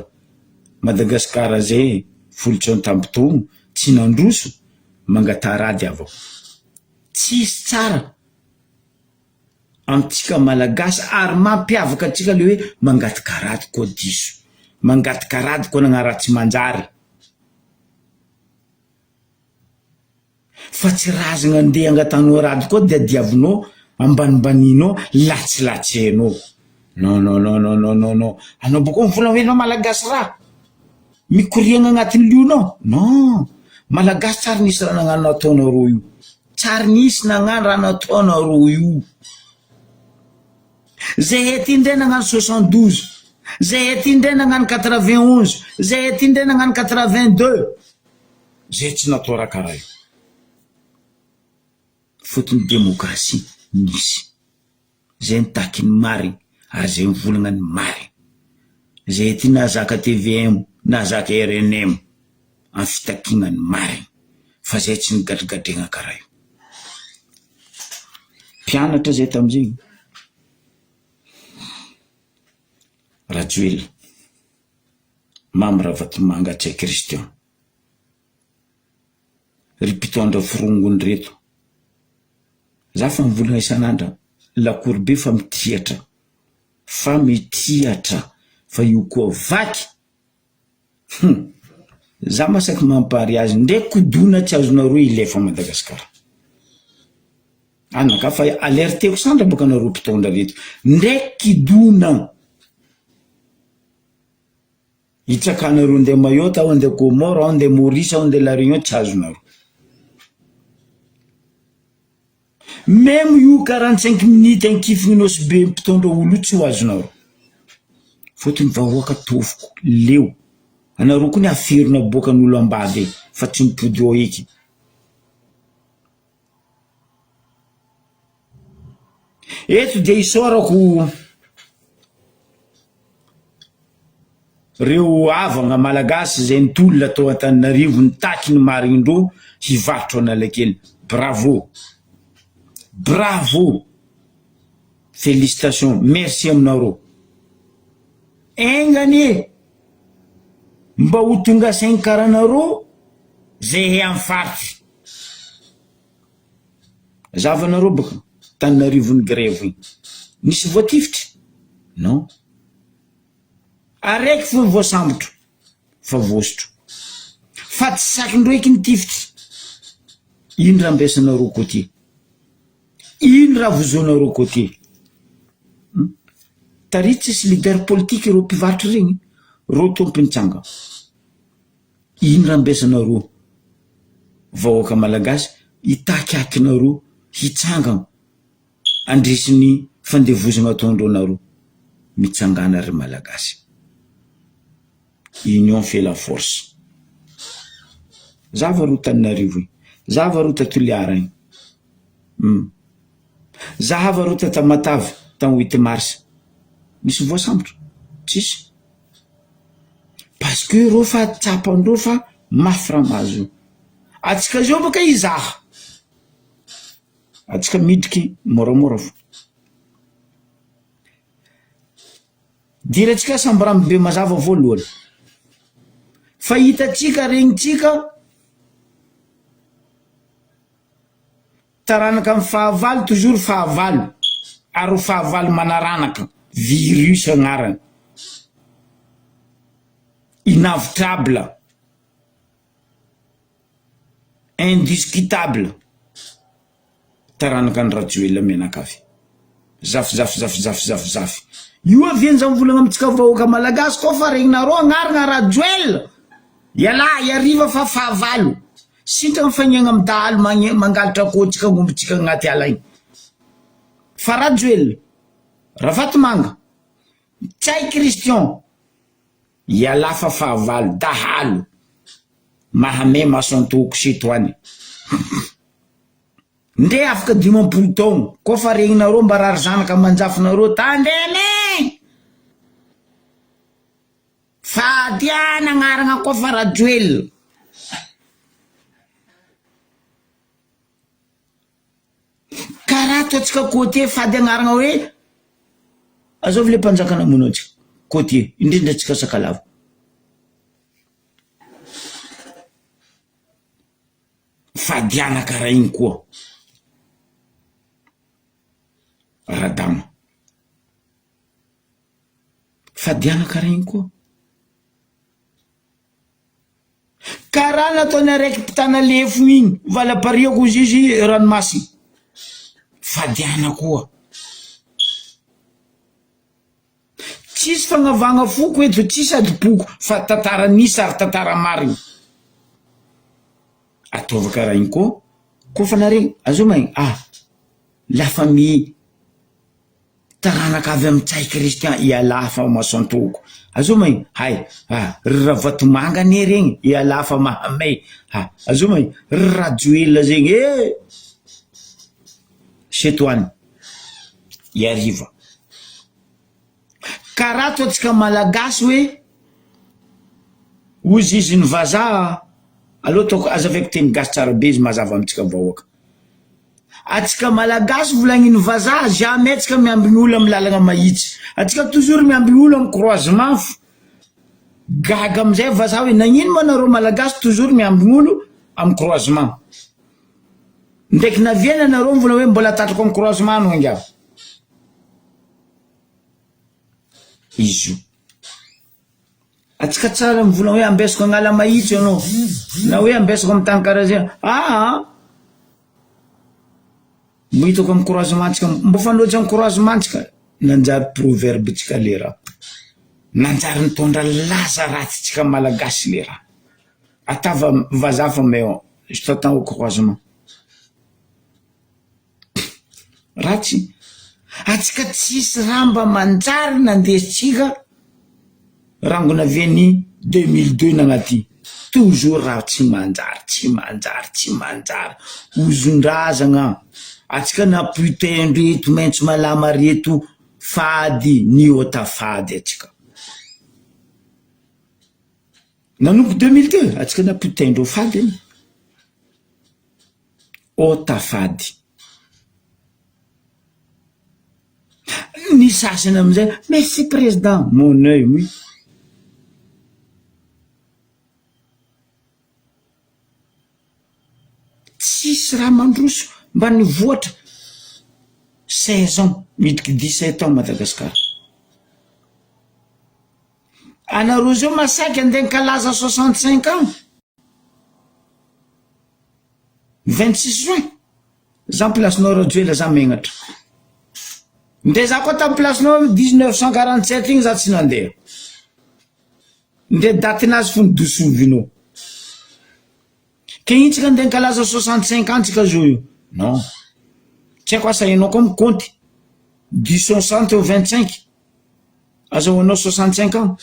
Madagasikara zay folo tsy an-tampon-taogno tsy nandroso, mangataha rady avao. Tsisy tsara. Antsika malagasy ary mampiavaka antsika le hoe mangataka rady koa diso, mangataka rady koa nagnaraha tsy manjary, fa tsy razagna andeha angatahanao rady koa dia diavinao ambanimbaninao latsilatsenao, non non non non non non non, anao bôka mivolagna hoe anao malagasy raha mikoriagna agnatin'ny lionao, non, malagasy tsary nisy raha nagnano nataonareo io. Tsary nisy nagnano raha nataonareo io. Zahay aty ndray nagnano 72, zahay aty ndray nagnano 91, zahay aty ndray nagnano 82. Zay tsy natao raha karaha io. Fotony demokrasia nisy. Zay nitaky ny marigny ary zay mivolagna ny marigny. Zay aty nahazaka tvm, nahazaka rnm am fitakiagna ny marigny fa zay tsy nigadrigadregna karaha io. Mpianatra zay tamizegny. Rajoelina, Mamy Ravatomanga Ntsay Christian. Ry mpitondra forongony reto. Za fa mivolagna isan'andra, lakoro be fa mitriatra, fa mitriatra fa io koa vaky hum! Za masaky mampary azy ndre kodona tsy azonareo ilefa Madagascar. Anaka fa alerteko sandra boka nareo mpitondra reto, ndre kidona. Hitsakanareo ndeha Mayotte aho ndeha Comores aho ndeha Maurice aho ndeha La Réunion tsy azonareo. Meme io 45 minutes ankifigny Nosy Be mpitondra olo io tsy ho azonareo. Fôtony vahoaka tofoko leo. Anareo koa ny aferina aboakan'olo ambavy e fa tsy mipody ao eky. Eto dia isaorako reo havagna malagasy izay nitolona tao Antananarivo nitaky ny marigny-ndreo hivarotra Analakely. Bravo! Bravo! Félicitations, merci aminareo. Enga anie mba ho tonga saigny karaha anareo zay am faritry. Zavanareo baka. Tananarivo ny grève igny. Nisy voatifitry? Non. Araiky fo voasambotro fa voasotro. Fa tsy sakindreo eky nitifitry. Ino raha ambesanareo côtier? Ino raha vozoanareo côtier? Hum. Tary tsisy leader politique ireo mpivarotra regny, reo tompony tsanga. Ino raha ambesanareo vahoaka malagasy hitaky nareo hitsangana handresy ny fandevozana ataondreo nareo. Mitsangana ry malagasy. Union fait la force. Zava ro Tananarivo igny, zava ro ta Toliara igny, hum. Zahava ro ta Tamatave tam huit mars. Misy voasambotra? Tsisy. Parce que reo fa tsapandreo fa mafy raha mahazo io. Atsika zao bôka hizaha, atsika midriky môramôra fô. Dirantsika samby rano be mazava voalohany. Fa hitantsika regnitsika taranaka amin'ny fahavalo toujours fahavalo ary ho fahavalo manaranaka virus agnarany. Inavotable. Indiscutable taranaka an'i Rajoelina mianakavy. Zafy zafy zafy zafy zafy zafy. Io avy enja mivolagna amintsika vahoaka malagasy koa fa regninareo agnarana Rajoelina. Ialahy iariva fa fahavalo. Sintra ny fagnegna amin'ny dahalo magne mangalatra akoho-tsika agnomby-tsika agnaty ala igny. Fa Rajoelina, Ravatomanga, Ntsay Christian, Ialahy fa fahavalo, dahalo, mahamay maso antoko setoany. Ndre afaka 50 taogno, koa fa regninareo mba rary zanaka aman-jafinareo tandreme! Fadiana agnaragna koa fa Rajoelina. Karaha ataontsika côtier fady agnarana hoe azovy le mpanjaka namono antsika côtier indrindra antsika sakalava. Fadiana karaha igny koa Radama. Fadiana karaha igny koa. Karaha nataony araiky mpitana lefo igny valapariako ozy izy ranomasina. Fadiana koa. Tsisy fagnavagna foko eto, tsisy adim-poko fa tantara nisy ary tantara marigny. Ataova karaha igny koa, koa fa nare azao mahay ah la famille Taranaka avy amin'i Ntsay Christian ialahy fa mason-toko. Azao mahay? Hay, ah, ry Ravatomanga anie regny, ialahy fa mahamay. Ah, azao mahay? Ry Rajoelina zegny, eh! Setoany, Iarivo. Karaha ataontsika Malagasy hoe, hozy izy ny vazaha, aleo ataoko, azavaiko teny gasy tsara be izy mazava amintsika vahoaka. Atsika malagasy volagniny vazaha jamais atsika miambigny olo am lalagna mahitsy atsika toujours miambigny olo am croisement fo gaga amizay vazaha hoe nagnino ma nareo malagasy toujours miambigny olo am croisement ndraiky naviana nareo mivolagna hoe mbola tatrako am croisement anao ingahy izy io atsika tsara mivolagna hoe ambesiko agnala mahitsy anao na hoe ambesiko am tany karaha zay aa Mbo hitako am croisement tsika mbo fanohitsy am croisement tsika nanjary proverbe tsika le raha nanjary nitondra laza ratsy tsika malagasy le raha atava vazaha fa mais je t'attends au croisement ratsy atsika tsisy raha mba manjary nandesitsika Rangona avy any 2002 nagnaty toujours raha tsy manjary tsy manjary tsy manjary ozon-drazagna atsika na putain ndreto maintso malama reto fady niota fady atsika nanomboka 2002 atsika na putain ndreo fady anie ota fady. Ny sasany amizay merci président mon oeil oui. Tsisy raha mandroso mba nivoatra. 16 ans midriky 17 ans Madagascar. Anareo zao masaky andeha ankalaza 65 ans 26 juin. Za place-nao Rajoelina za megnatra. Ndre za koa tam place-nao 1947 igny za tsy nandeha. Ndre daty-nazy fony dosovinao. Ke ino tsika andeha ankalaza 65 ans tsika zao io? Non. Tsy haiko asa enao koa mikaonty. Du 60 au 25. Azahoanao 65 ans.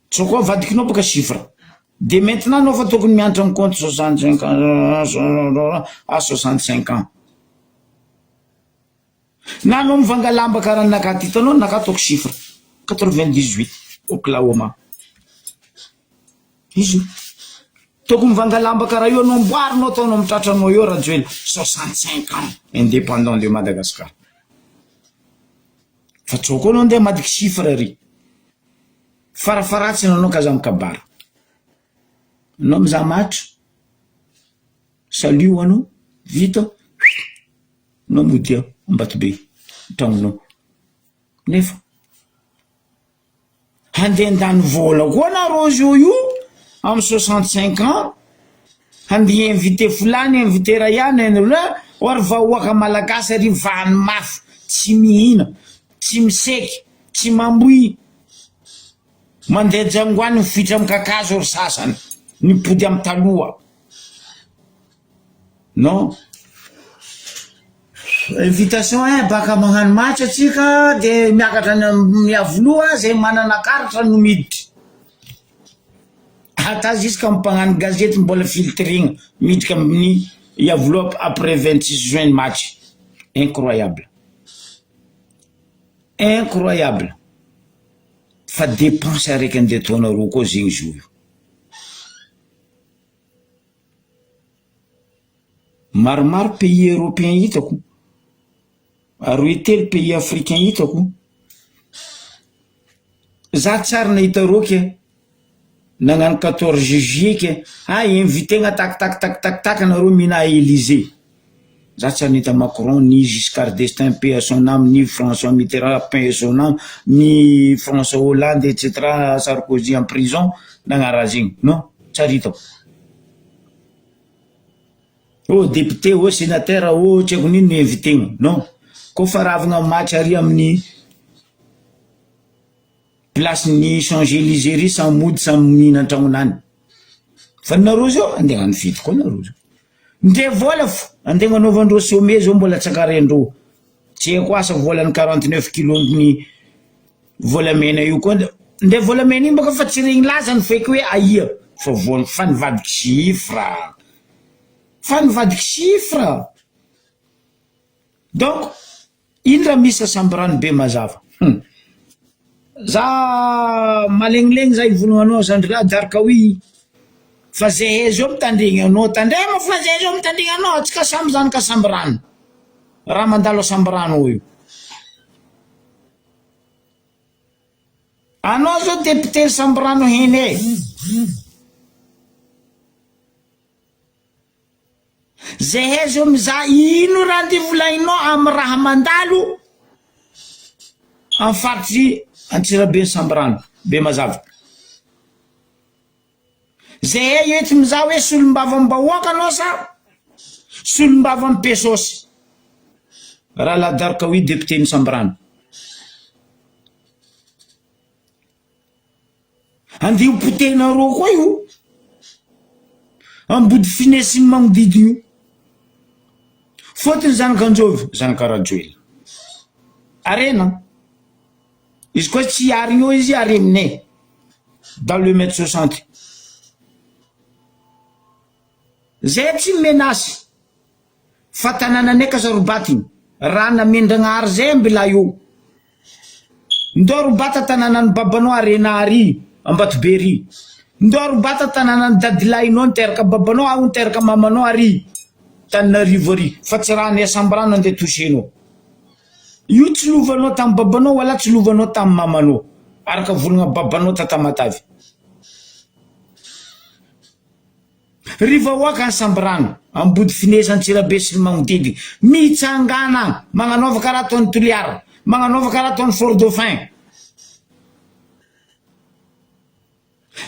Sao koa avadikinao baka chiffre. De maintenant anao fa tokony mianatra mikaonty 65 ans à 65 ans. Na anao mivanga lamba karaha ny ty, hitanao ny nakahy ataoko chiffre. 98 Oklahoma. Izy io. Tokony mivanga lamba karaha io anao amboarinao ataonao amy tratranao eo Rajoelina. 65 ans indépendant de Madagascar. Fa tsao koa anao andeha hamadika chiffre ry. Farafaharatsiny anao kaza mikabary. Anao mizaha match. Salut anao, vita, anao modia Ambatobe tragnonao. Nefa handeha handany vola koa anareo zao io amy 65 ans handeha invité folany invité Rayane or vahoaka malagasy ary vany mafy tsy mihina tsy miseky tsy mamboy mandeha jangoany mifoitra amy kakazo ry sasany mipody amy taloha non invitation ein baka magnano match atsika de miakatra any amy Iavoloha zay manana karatra no miditry ata jusqu'à mpagnano gazety mbola filtrena miditra amin'ny Iavoloha après 26 juin ny match incroyable incroyable fa dépense araiky andeha ataonareo koa zegny zo io. Maromaro pays européen hitako, aroe telo pays africain hitako. Za tsary nahita rô ke nagnano 14 juillet ke ah invitena tak tak tak tak tak anareo mihina Élysée. Za tsy ary nahita Macron ni Giscard d'Estaing paix à son âme ni François Mitterrand paix à son âme ni François Hollande et cetera Sarkozy en prison nagnano raha zegny non tsy ary hitako. Oh député, oh sénateur, oh tsy haiko n'ino no invitena non. Koa ravina match ary amin'ny place ny Champs-Élysées ry samy mody samy mihina an-tragnonany. Fa nareo zao andeha hagnano fety koa nareo zao. Ndre vola fo andeha hagnanaovandreo sommet zao mbola tsakaraindreo. Tsy haiko asa volan'ny 49 kilos ny volamena io koa ndre volamena io baka fa tsy regny lazany feky hoe aia fa vola fa nivadiky chiffre. Fa nivadiky chiffre. Donc ino raha misy asamborano be mazava. Hum. Za malegnilegny za hivolagna zandrilahy Darkaoui fa zahay zao mitandregny anao tandrema fa zahay zao mitandregny anao atsika samy zanaka samborano raha mandalo asamborano ao io. Anao zao député samborano hene. Zahay zao mizaha ino raha andeha volagninao amy raha mandalo amy faritry Antsirabe Samborano be mazava. Zahay eto mizaha hoe solombavam-bahoaka anao sa solombavam pesosy. Rahalahy Darkaoui député ny Samborano. Andeha ho potehinareo koa io. Ambody finesy ny magnodidina io. Fôtony zanak'Anjovy, zanaka Rajoelina. Arena. Izy koa tsy hiarigny eo izy areninay. Dans le mètre soixante. Zay tsy menace. Fa tanànanay ka sarobatiny. Raha namendragnahary zay ambilà io. Ndao robata tanànan'ny babanao arena ary Ambatobe ry. Ndao robata tanànan'ny dadilahinao niteraka babanao aho niteraka mamanao ary Tananarivo ary. Fa tsy raha ny asambrano andeha toucher-nao. Io tsy lovanao tamin'ny babanao wala tsy lovanao tamin'ny mamanao. Araka volagna babanao ta Tamatave. Ry vahoaka any Sambirano, Ambodifinesa, Antsirabe sy ny magnodidy, mitsangàna, magnanaova karaha ataon'i Toliara, magnanaova karaha ataon'i Fort Dauphin.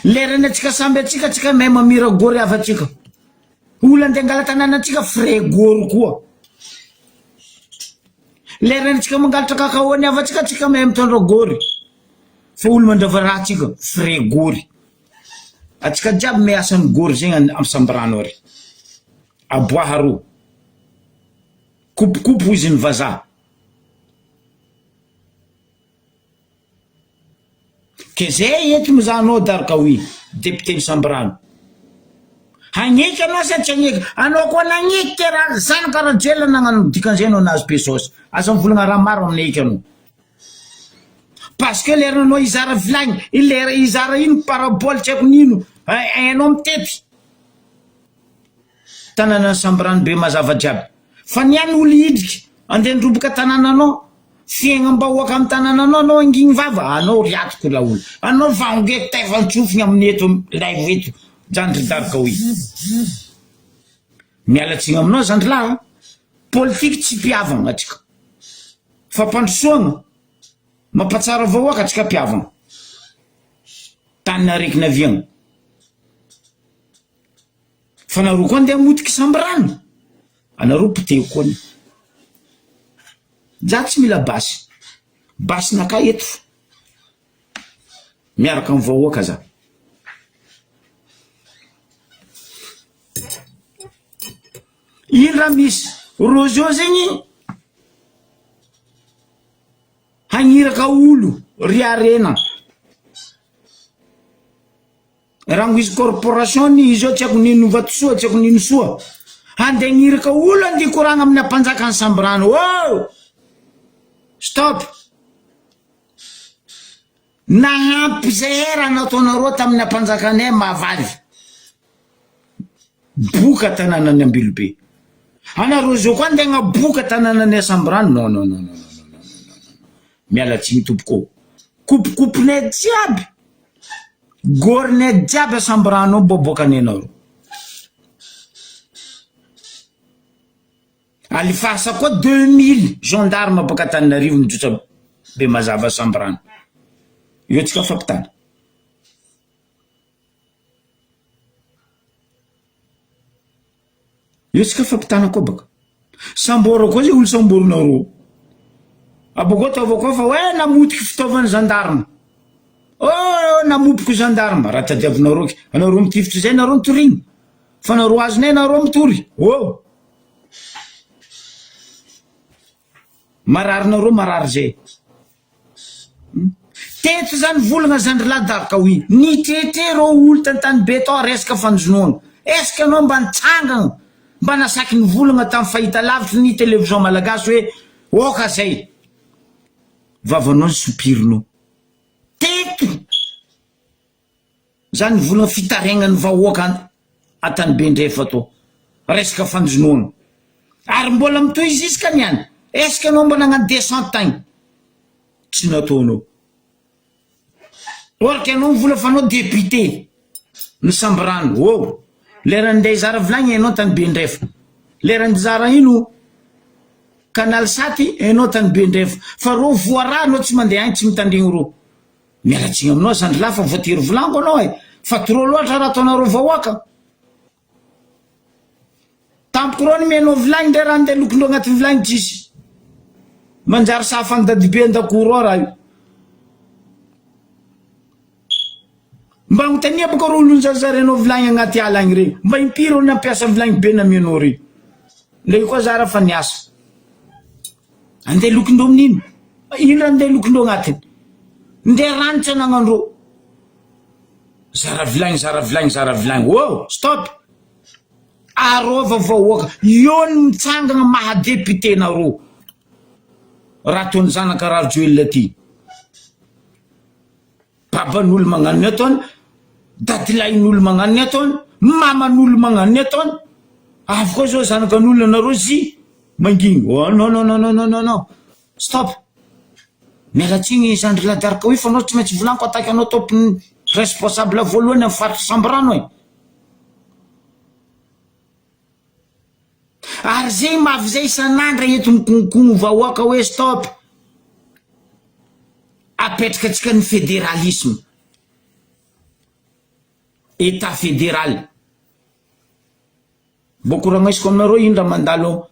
Lerany antsika samby antsika, antsika mahay mamira gory avy antsika. Olo andeha angala tanàna antsika frais gory koa. Lerany antsika mangalatra cacao ny havantsika, antsika mahay mitondra gory. Fa olo mandrava raha antsika frais gory. Antsika jiaby miasa ny gory zegny any am sambirano ary. Aboaha rô. Kopikopy hozy ny vazaha. Ke zay eto mizaha anao Darkaoui, député ny Sambirano. Hagneky anao sa tsy hagneky? Anao koa nagneky ke raha zanaka Rajoelina nagnano dikan'izay anao nahazo pesos. Aza mivolagna raha maro aminay eky anao. Parce que lera anao hizara vilagny, lera hizara ino parabole tsy haiko n'ino, hainao mitety. Tanànan'i Sambirano be mazava jiaby. Fa ny any olo hidriky andeha handroboka tanànanao, fiaignam-bahoaka amin'ny tanànanao anao hangigny vava, anao ry atiko laolo, anao vangeko taivan-tsofigny amin'ny eto live eto zandry Darkaoui. Miala tsigny aminao zandry lahy a! Politiky tsy mpihavagna atsika. Fampandrosoagna, mampatsara vahoaka atsika mpihavagna. Tany araiky naviagna. Fa nareo koa andeha hamotiky sambirano? Anareo potehiko koa anie. Za tsy mila basy. Basy nakay eto fo. Miaraka amin'ny vahoaka za. Ino raha misy? Rojo zegny hagniraka olo ry harena. Rangoizy corporation izy io tsy haiko nino vatosoa tsy haiko nino soa handeha agniraka olo andeha hikoragna amin'ny ampanjaka ny sambirano oh! Stop! Nahampy zay raha nataonareo tamin'ny ampanjakanay mahavavy boka tanànan'i Ambilobe anareo zao koa andeha agnaboka tanànan'i Sambirano non non non non non non non non miala tsiny tompoko ô kopikopinay jiaby Gorne jiaby asambirano ao boaboakanay nareo. Alifasa koa 2000 gendarme baka Antananarivo mijotsa Bemazava Sambirano. Eo tsika fampitana. Io tsika fampitana koa baka. Samboro koa zay olo samborinareo. Abôkeo ataova koa fa hoe namotiky fitaovan'ny gendarme. Oh namopoko gendarme, raha tadiavinareo ke. Anareo mitifitry zay nareo nitorigny. Fa nareo azonay nareo mitory. Oh! Marary nareo marary zay. Teto zany volagna zandry lahy Darkaoui, nitretre reo olo tantany be tao resaka fanjonoana, est ce que anao mba nitsangagna mba nasaky nivolagna tam fahita lavitry ny television malagasy hoe oka zay vavanao ny sopirinao teto. Zany vola fitarainan'ny vahoaka Antanibendrefa to. Resaka fanjonoana. Ary mbola mitohy ziska ny any. Est ce que anao mba nagnano descente tagny? Tsy nataonao. Or que anao mivola fa anao député. Ny sambirano. Oh! Lera ndeha hizara vilagny enao tany Bendrefa. Lera nizara ino? Canal sat enao tany Bendrefa. Fa reo voaraha anao tsy mandeha agny tsy mitandrigny reo. Miala tsiny aminao zandry lahy fa voatery volaniko anao e! Fa trop loatra raha ataonareo vahoaka. Tampoko reo nomenao vilagny ndray raha ndeha lokondreo agnatin'ny vilagny tsisy. Manjary sahafan'i dadibe an-dakoro ao raha io. Mba agnontania boka reo olon-jarizarinao vilagny agnaty ala agny regny. Mba impiry reo nampiasa vilagny be namianao regny. Ndray koa zara fa niasa. Andeha lokondreo amin'ino? Ino raha andeha lokondreo agnatiny? Ndeha rano tsy anagnandreo. Zara vilagny, zara vilagny, zara vilagny. Oh, stop! Arova vahoaka. Eo ny mitsangana maha député nareo. Raha ataon'ny zanaka Rajoelina ty. Baban'olo magnano ny ataony, dadilahin'olo magnano ny ataony, maman'olo magnano ny ataony, avy koa zao zanakan'olona anareo zy mangigny, oh non non non non non non, stop, miala tsiny zandry ladarka fa anao tsy maintsy volaniko ataky anao tompony responsable voalohany amy faritry Sambirano e. Ary zegny mafy zay isan'andra eto mikonkono vahoaka hoe stop. Apetraka antsika ny federalisme. Etat federal. Mbô koragnaisiko aminareo iny raha mandalo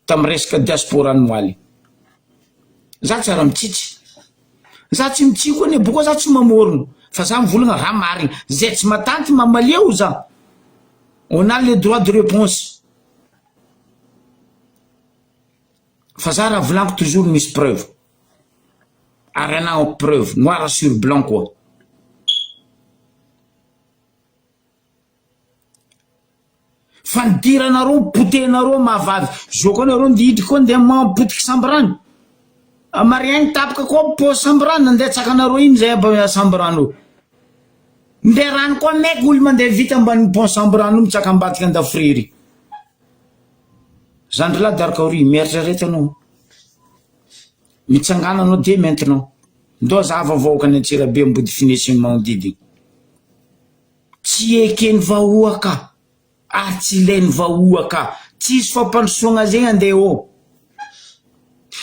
tam resaka diaspora ny moaly. Za tsara mitsitsy. Za tsy mitsiky koa anie boko za tsy mamorogno fa za mivolagna raha marigny. Zay tsy matanty mamalia ho za. On a le droit de réponse. Fa za raha volagniko toujours misy preuve. Ary anagnako preuve noir sur blanc koa. Fa nidiranareo potehinareo mahavavy zao koa nareo ndihidry koa ndeha mampotiky sambirano mariagny tapaka koa pont sambirano nandeha tsakanareo iny zay aby sambirano io ndeha rano koa maiky olo mandeha vita ambany pont sambirano io mitsaka ambadika andafiriry zandry lahy darkaory mieritrereta anao mitsangana anao de maintenant ndao zava vahoaka any Antsirabe Ambodifinesy ny magnodidigny Tsy ekeny vahoaka ary tsy ilainy vahoaka. Tsisy fampandrosoagna zegny andeha eo.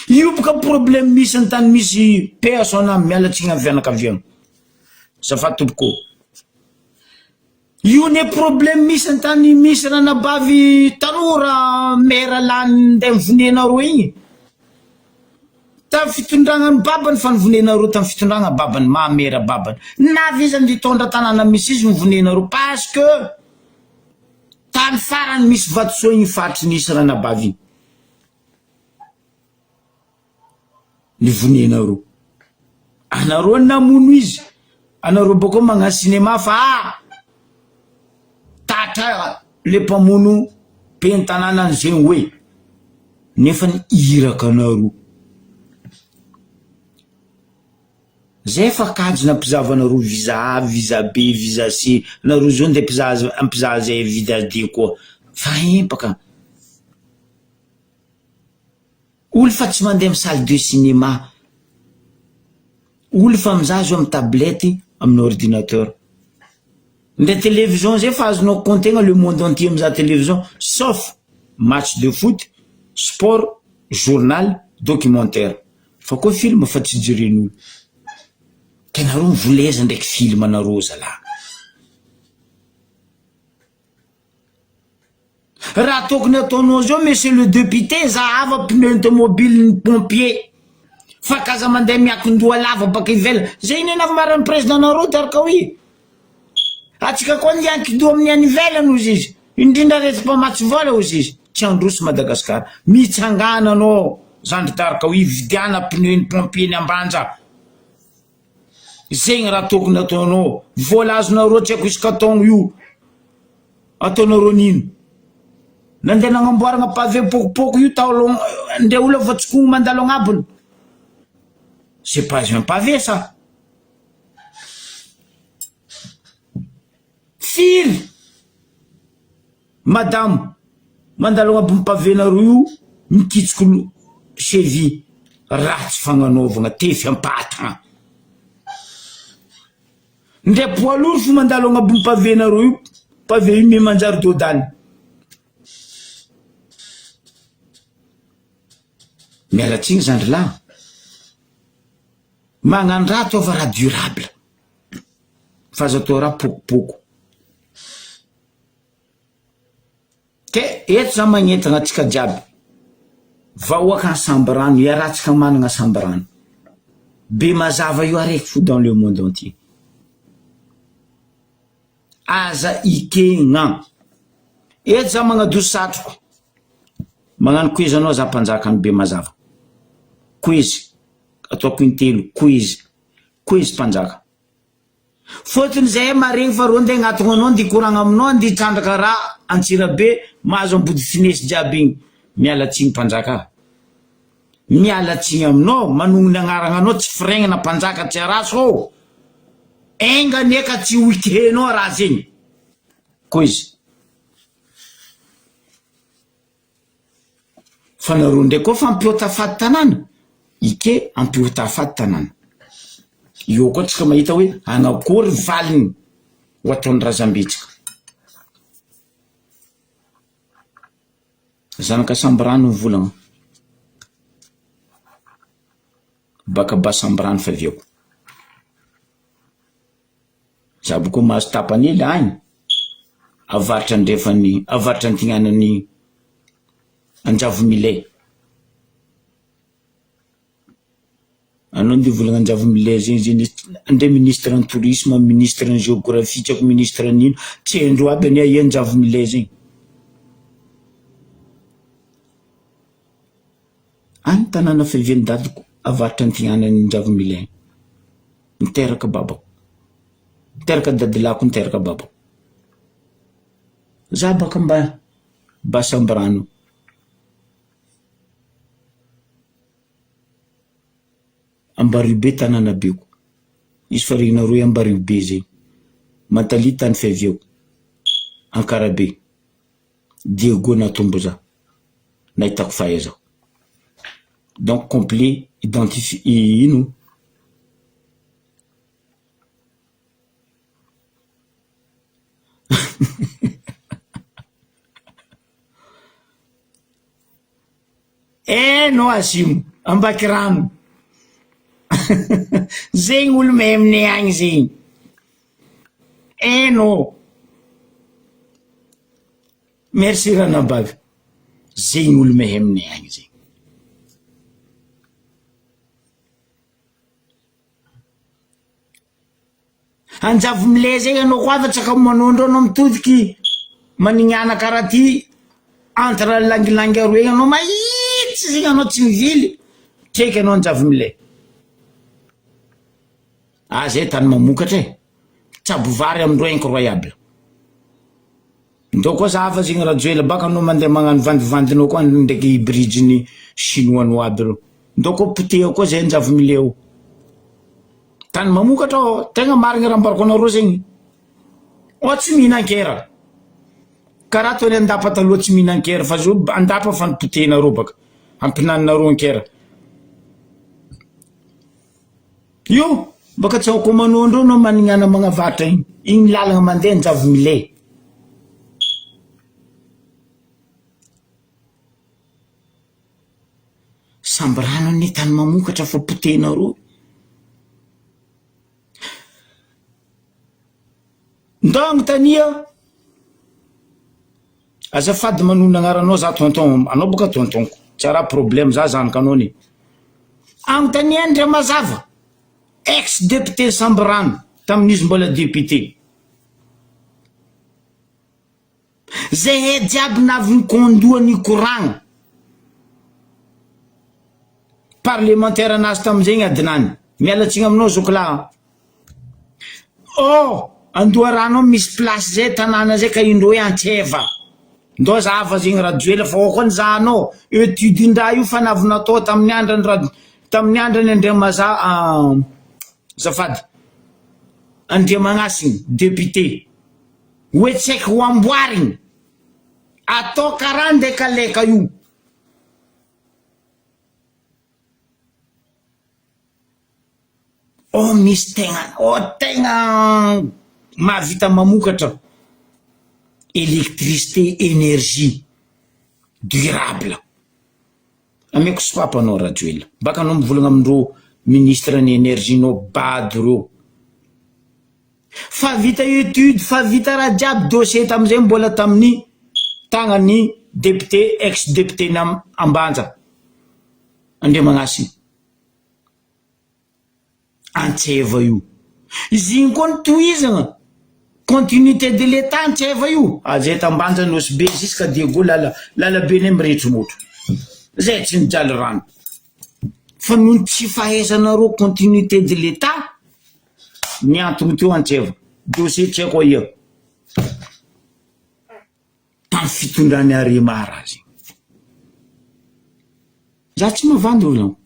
Io boka problème misy antany misy paix à son âme miala tsiny am fianakaviagna. Azafady tompoko ô. Io ne problème misy antany misy ranabavy tanora maire lany ndeha nivonenareo igny. Tam fitondragna ny babany fa nivonenareo tam fitondragna babany maha mera babany navy izy andeha hitondra tanàna misy izy nivonenareo parce que tany farany misy vatosoa igny faritry nisy ranabavy igny nivonenareo anareo namono izy anareo bakeo magnano cinéma fa ah tatra le mpamono ben'ny tanàna ny zegny hoe nefa ny iraka anareo zay fa kajy nampizahavanareo visa A visa B visa C nareo zao nde mpizaha ampizaha zay visa D koa fa empaka Olo fa tsy mandeha am salle de cinéma, olo fa mizaha zao am tablette amin'ny ordinateur, ndre télévision zay fa azonao compter-na le monde entier mizaha télévision sauf match de foot, sport, journal, documentaire fa koa film fa tsy jeren'olo, ka nareo mivoleza ndraiky film nareo zalah. Raha tokony ataonao zao monsieur le député zahava pneu tomobile ny pompier fa k'aza mandeha miakin-doha lava baka ivelany zay anie namaran'ny président nareo Darkaoui atsika koa miankin-doha amin'ny any ivelany ozy izy indrindra reto mpamatsy vola ozy izy tsy handroso Madagascar mitsangana anao zandry Darkaoui vidiana pneu ny pompier ny Ambanja Zegny raha tokony ataonao, vola azonareo tsy haiko isaka taogno io ataonareo nino? Nandeha nagnamboaragna pavé pokopoko io tao aloha ndre olo efa tsy kogno mandalo agnabony, c'est pas un pavé ça! Firy Madamo, mandalo agnabon'ny pavé-nareo io mikitsoko cheville, ratsy fagnanaovagna, tefy am-patagna. Ndre poids lourd fo mandalo agnabon'ny pavé-nareo io, pavé io miha manjary dodany. Miala tsiny zandry lahy, magnano raha ataova raha durable, fa aza atao raha pokopoko. Ke eto za magnentana antsika jiaby vahoaka any Sambirano iarahantsika managna Sambirano be mazava io araiky fo dans le monde entier aza ikegna eto za magnadoso satroko magnano koizy anao za mpanjaka ny be mazava koizy ataoko intelo koizy koizy mpanjaka Fôtony zahay maregny fa rô ndeha agnatogno anao ndeha hikoragna aminao ndeha hitrandraka raha Antsirabe mahazo Ambodifinesy jiaby igny miala tsiny mpanjaka a! Miala tsiny aminao manognona agnaragna anao tsy firegnana mpanjaka tsy araso ô! Enga anie ka tsy ho ikehenao raha zegny koizy. Fa nareo ndray koa fa ampiota faty tanàna? Ike ampiota faty tanàna. Eo koa tsika mahita hoe anakory valiny ho ataon'ny razambetsika. Zanaka Sambirano mivolagna. Baka ba Sambirano fiaviako. Za boko mahazo tapany hely agny, avaratra andrefan'ny, avaratra antignanan'ny Anjavomilay. Anao ndeha hivolagna Anjavomilay zegny zegny ndre ministre ny tourisme, ministre ny géographie, tsy haiko ministre ny ino, tsy haindreo aby anie aia Anjavomilay zegny. Any tanàna fiavian'i dadako avaratra antignanan'i Anjavomilay agny. Niteraka babako, niteraka dadilahiko niteraka babako. Za baka mba Basambrano. Ambariobe tanàna beko. Izy fa regninareo hoe Ambariobe zay. Mantalia tany fiaviako. Ankarabe. Diego natombo za. Nahitako fahaizako. Donc complet identifi- ino? Eno Azimo, Ambakirano. Zegny olo mahay aminay agny zegny. Eno. Merci ranabavy. Zegny olo mahay aminay agny zegny. Anjavomile zay anao koa afa tsaka manondro anao mitodiky manignana karaha ty entre langilangy aroe igny anao mahitsy zegny anao tsy mivily treky anao anjavomile. Ah zay tany mamokatra e, tsabo vary amindreo incroyable. Ndao koa zahava zegny Rajoela baka anao mandeha magnano vandivandinao koa ndraiky bridge-ny chinois nao aby reo. Ndao koa poteha koa zay anjavomile ao. Tany mamokatra ao, tegna marigny raha ambarako anareo zegny. Ao tsy mihinan-kera. Karaha ataony Andapa taloha tsy mihinan-kera fa zao Andapa fa nipotehinareo baka. Ampinaninareo an-kera. Io baka tsy ao komanondro anao manignana magnavatra igny. Igny lalagna mandeha Anjavomile. Samby rano anie tany mamokatra fa potehinareo. Ndao agnontania, azafady manonona agnaranao za tonton, anao boka tonton-ko, tsy raha problème za zanakanao anie. Agnontania Andriamazava, ex député Sambirano, tamin'izy mbola député. Zahay jiaby navy nikondoha nikoragna. Parlemantera anazy tamin'izay Adnany. Miala tsiny aminao zoky lahy an. Oh! Andoharano ao misy place zay tanàna zay ka indreo hoe Antseva. Ndao zahava zegny Rajoela fa ao koa ny zahanao. Etude ndraha io fa navy natao tamin'ny andrany Raj- tamin'ny andrany Andriamaza azafady Andriamagnasina député. Hoe tsy haiko ho amboarigny. Atao karaha ndekaleka io. Ao misy tegna, ao tegna mahavita mamokatra électricité, énergie durable. Ameko sopapa anao Rajoelina. Baka anao mivolagna amindreo ministre ny énergie nao bado reo. Fa vita étude, fa vita raha jiaby dossier tamizay mbola tamin'ny tagnan'ny député ex député ny Ambanja Andriamagnasina. Antseva io. Izy igny koa notohizagna, continuité de l'Etat Antseva io. Aza eto Ambanja Nosy Be jusqu'à Diego lala lalabenay miretromotro. Zay tsy mijaly rano. Fa noho ny tsy fahaizanareo continuité de l'Etat ny antony teo Antseva. Dossier tsy haiko aia. Tamin'ny fitondran'i Arema raha zegny. Za tsy mavandy olo.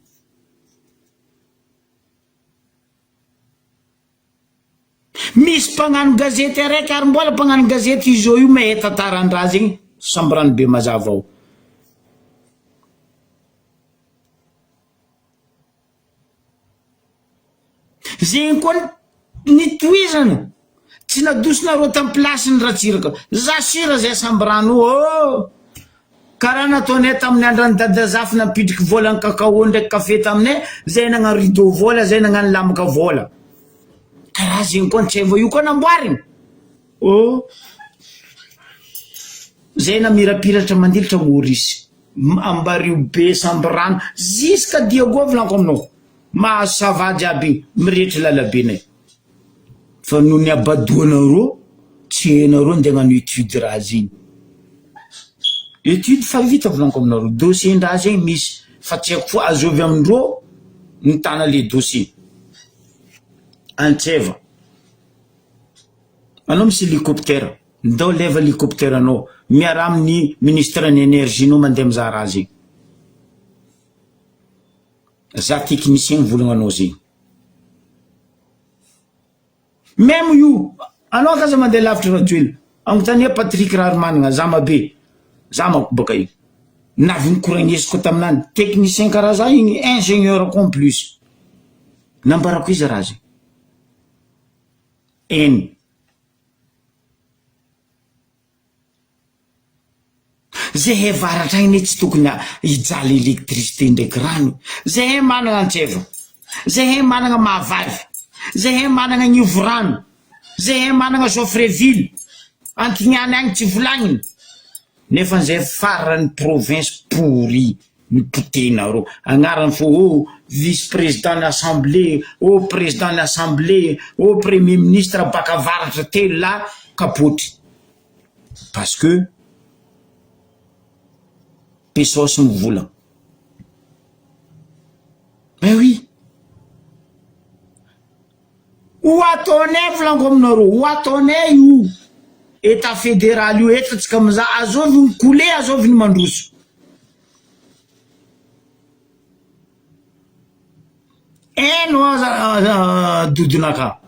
Misy mpagnano gazety araiky ary mbola mpagnano gazety izy io io mahay tantaran-draha zegny samby rano be mazava ao. Zegny koa nitohizana tsy nadosonareo tam place-ny Ratsiraka. Za sira zay samby rano io ô! Karaha nataonay tamin'ny andran'i Dada Zafy nampidriky vola ny cacao ndraiky kafe taminay, zay nagnano rideau vola, zay nagnano lamaka vola. Karaha zegny koa Antseva io koa namboarigny. Oh! Zay namirapiratra mandilitra Maurice, Ambario be Sambirano, jusqu'à Diego volaniko aminao. Mahazo sava jiaby igny, mirehitry lalabenay. Fa noho ny habadoanareo, tsy hainareo ndeha hagnano étude raha zegny. Étude fa vita volaniko aminareo, dossier-ndraha zegny misy fa tsy haiko fo azovy amindreo mitana le dossier. Antseva, anao misy hélicoptère, ndao leva hélicoptère anao, miaraha amin'ny ministre ny énergie nao mandeha mizaha raha zegny. Za technicien mivolagna anao zegny. Meme io, anao k'aza mandeha lavitra Rajoelina, agnontania Patrick Raharimanana, zama be, za manko baka io, navy nikoragnesiko taminany, technicien karaha za igny, ingénieur koa en plus, nambarako izy raha zegny, eny. Zehe varatra agny ne tsy tokony hijaly électricité ndraiky rano, zehe managna Antseva, zehe managna Mahavavy, zehe managna Agnivorano, zehe managna Joffreville, Antiniany agny tsy volagniny, nefa zay farany province pourri ny potehinareo, agnarany fô oh vice président ny assemblée, oh président ny assemblée, oh premier ministre baka avaratra telo lahy kapoty. Parce que pesos mivola. Ben oui. Ho ataonay volaniko aminareo, ho ataonay io Etat fédéral io eto tsika mizaha azovy ny coulé azovy ny mandroso. Hainao aza dodonaka.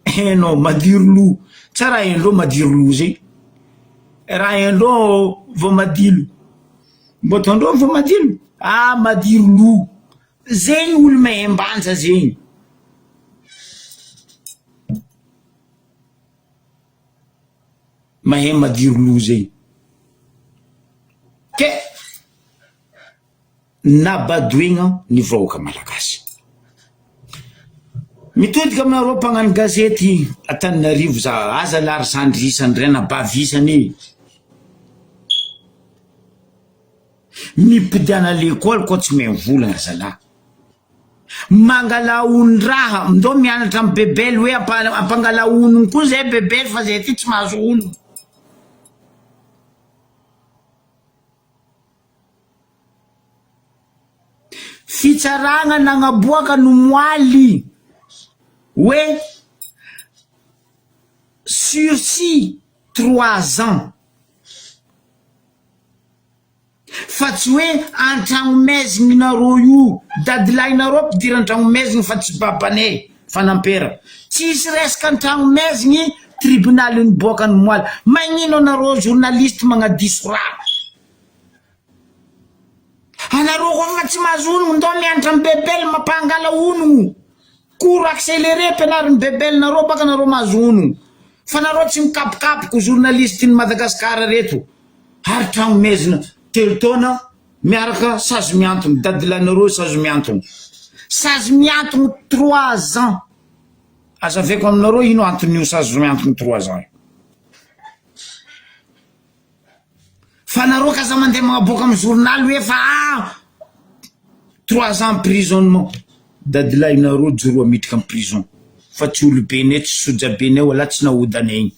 Hainao madiro loha, tsa raha haindreo madiro loha zay, raha haindreo voamadilo, mbô ataondreo voamadilo? Ah madiro loha, zegny olo mahay mbanja zegny. Mahay madiro loha zegny, ke. Nabadoigna ny vahoaka malagasy. Mitodika aminareo mpagnano gazety Antananarivo za aza lary zandry isany ry anabavy isany e! Mipodiana lekôly koa tsy mivolagna zalahy. Mangalà onondraha, ndao mianatra amy bebel hoe ampangalà onony koa zay bebel fa zay aty tsy mahazo onony. Fitsaragna nagnaboaka no moaly hoe sursis trois ans fa tsy hoe an-tragnomaizigninareo io, dadilahinareo ampidiry an-tragnomaizigny fa tsy babanay fanampera, tsisy resaka an-tragnomaizigny tribonaly niboaka ny moaly, magnino anareo journaliste magnadiso raha. Anareo koa fa tsy mahazo onogno ndao mianatra am bebel mampangala onogno cours accéléré ampianarin'ny bebel nareo baka nareo mahazo onogno fa nareo tsy mikapokapoko journaliste ny Madagascar reto ary tragno mezina telo taona miaraka sazy miantogno dadilahinareo sazy miantogno sazy miantogno trois ans azavaiko aminareo ino anton'io sazy miantogno trois ans io. Fa nareo k'aza mandeha magnaboaka am journal hoe fa ah trois ans emprisonnement, dadilahinareo joro miditra am prison fa tsy olobenay tsy sojabenay wala tsy naodanay igny,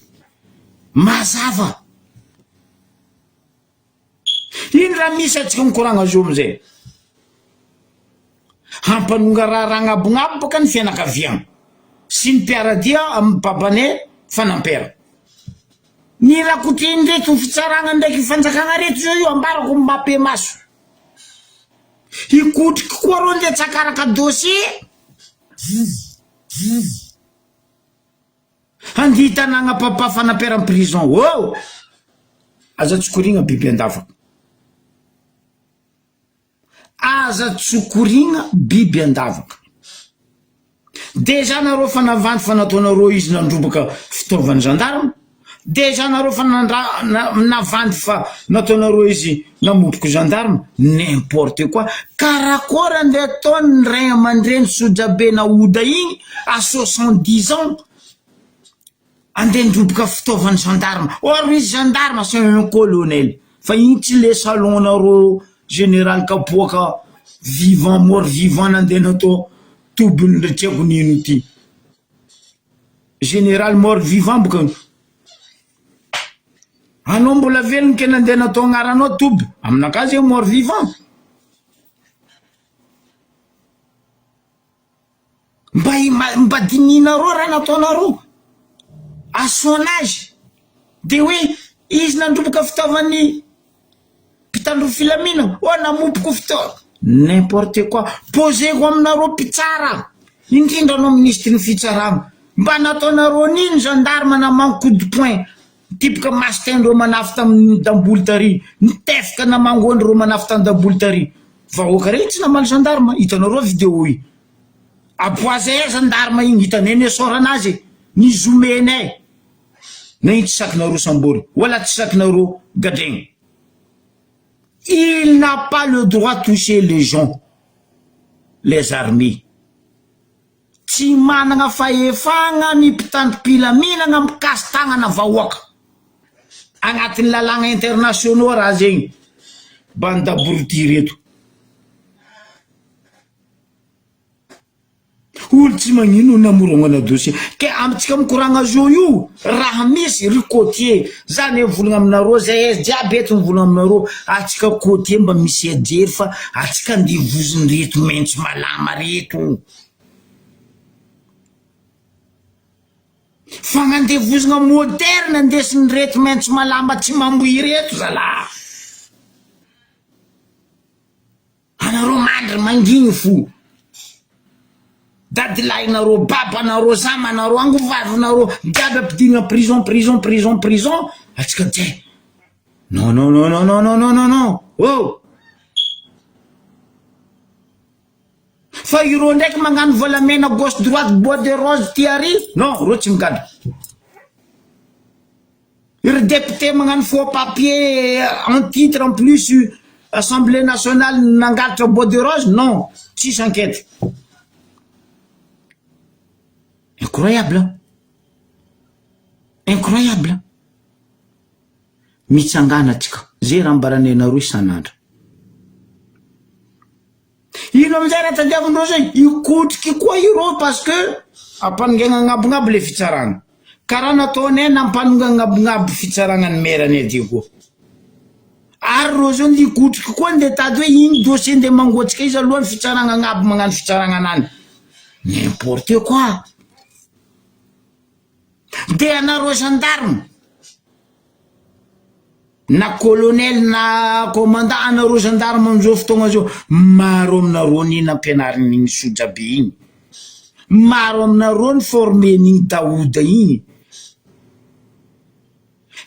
mazava! Ino raha misy atsika mikoragna zao amizay? Hampanonga raharaha agnabonabo baka ny fianakaviagna sy ny mpiaradia am babanay fanampera. Ny rakotr'indreto fitsaragna ndraiky fanjakagna reto zao io ambarako mampemaso. Hikotriky koa reo ndeha tsakaraka dossier. Handihy tanagna papa fanampera am prison oh! Aza tsokorigna biby andavaka. Aza tsokorigna biby andavaka. Déjà nareo fa navandy fa nataonareo izy nandrobaka fitaovan'ny gendarme. Déjà nareo fa nandra navandy fa nataonareo izy namompoko gendarme n'importe quoi karakôry andeha ataony ray aman-dreny sojabe naoda igny à 70 ans andeha ndroboka fitaovan'ny gendarme or izy gendarme c'est un colonel fa igny tsy le salon nareo général kapoaka vivant mort vivant nandeha natao tobiny ry tsy haiko nino ty. Général mort vivant boka anao mbola velogno ke nandeha natao agnaranao toby aminakahy zegny mort vivant mba mba dinihinareo raha nataonareo à son age de hoe izy nandroboka fitaovan'ny Mpitandro filaminana oh namompoko fitaovana n'importe quoi poseko aminareo mpitsara indrindra anao minisitry ny fitsarana mba nataonareo nino gendarme namango coup de poing nitipoka mastin ndreo manafy tamin'ny damboly tary nitefika namango andreo manafy tany damboly tary vahoaka regny tsy namaly gendarme hitanareo vidéo io aboazay gendarme igny hitanay ny esoranazy e ny zomenay na iny tsy sakinareo sambory wala tsy sakinareo gadraigny il n'a pas le droit toucher les gens les armées tsy managna fahefagna ny mpitandrom-pilaminagna mikasy tagnana vahoaka agnatin'ny lalàgna internationaux raha zegny bande d'abrutis reto. Olo tsy magnino namorognana dossier ke amitsika mikoragna zo io raha misy ry côtier za ne mivolagna aminareo zay jiaby eto mivolagna aminareo atsika côtier mba misy ajery fa atsika andevoziny reto mentso malama reto fagnandevozagna moderne andesiny reto mentso malama tsy mamboy reto zalahy Anareo mandry mangigny fo. Dadilahinareo, babanareo, zamanareo, angovavinareo jiaby ampidirina prison prison prison prison atsika tsy non non non non non non non non non oh fa ireo ndraiky magnano volamena gauche droite bois de rose ty ary non reo tsy migadra Ry député magnano faux papier en titre en plus assemblée nationale nangalatra bois de rose non tsisy enquête incroyable incroyable mitsangana atsika zay raha ambaranay anareo isan'andro Ino amizay raha tadiavindreo zay? Hikotriky koa ireo parce que ampanongaina agnabonabo le fitsarana. Karaha nataonay nampanonga agnabonabo fitsarana ny maire anay aty koa. Ary reo zao ndeha hikotriky koa ndeha hitady hoe ino dossier ndeha mangoatsika izy alohan'ny fitsarana agnabo magnano fitsarana anany. N'importe quoi. De anareo gendarme. Na colonel na commandant anareo gendarme amizao fotoagna zao maro aminareo anie nampianarin'igny sojabe igny, maro aminareo ni former-n'igny daoda igny,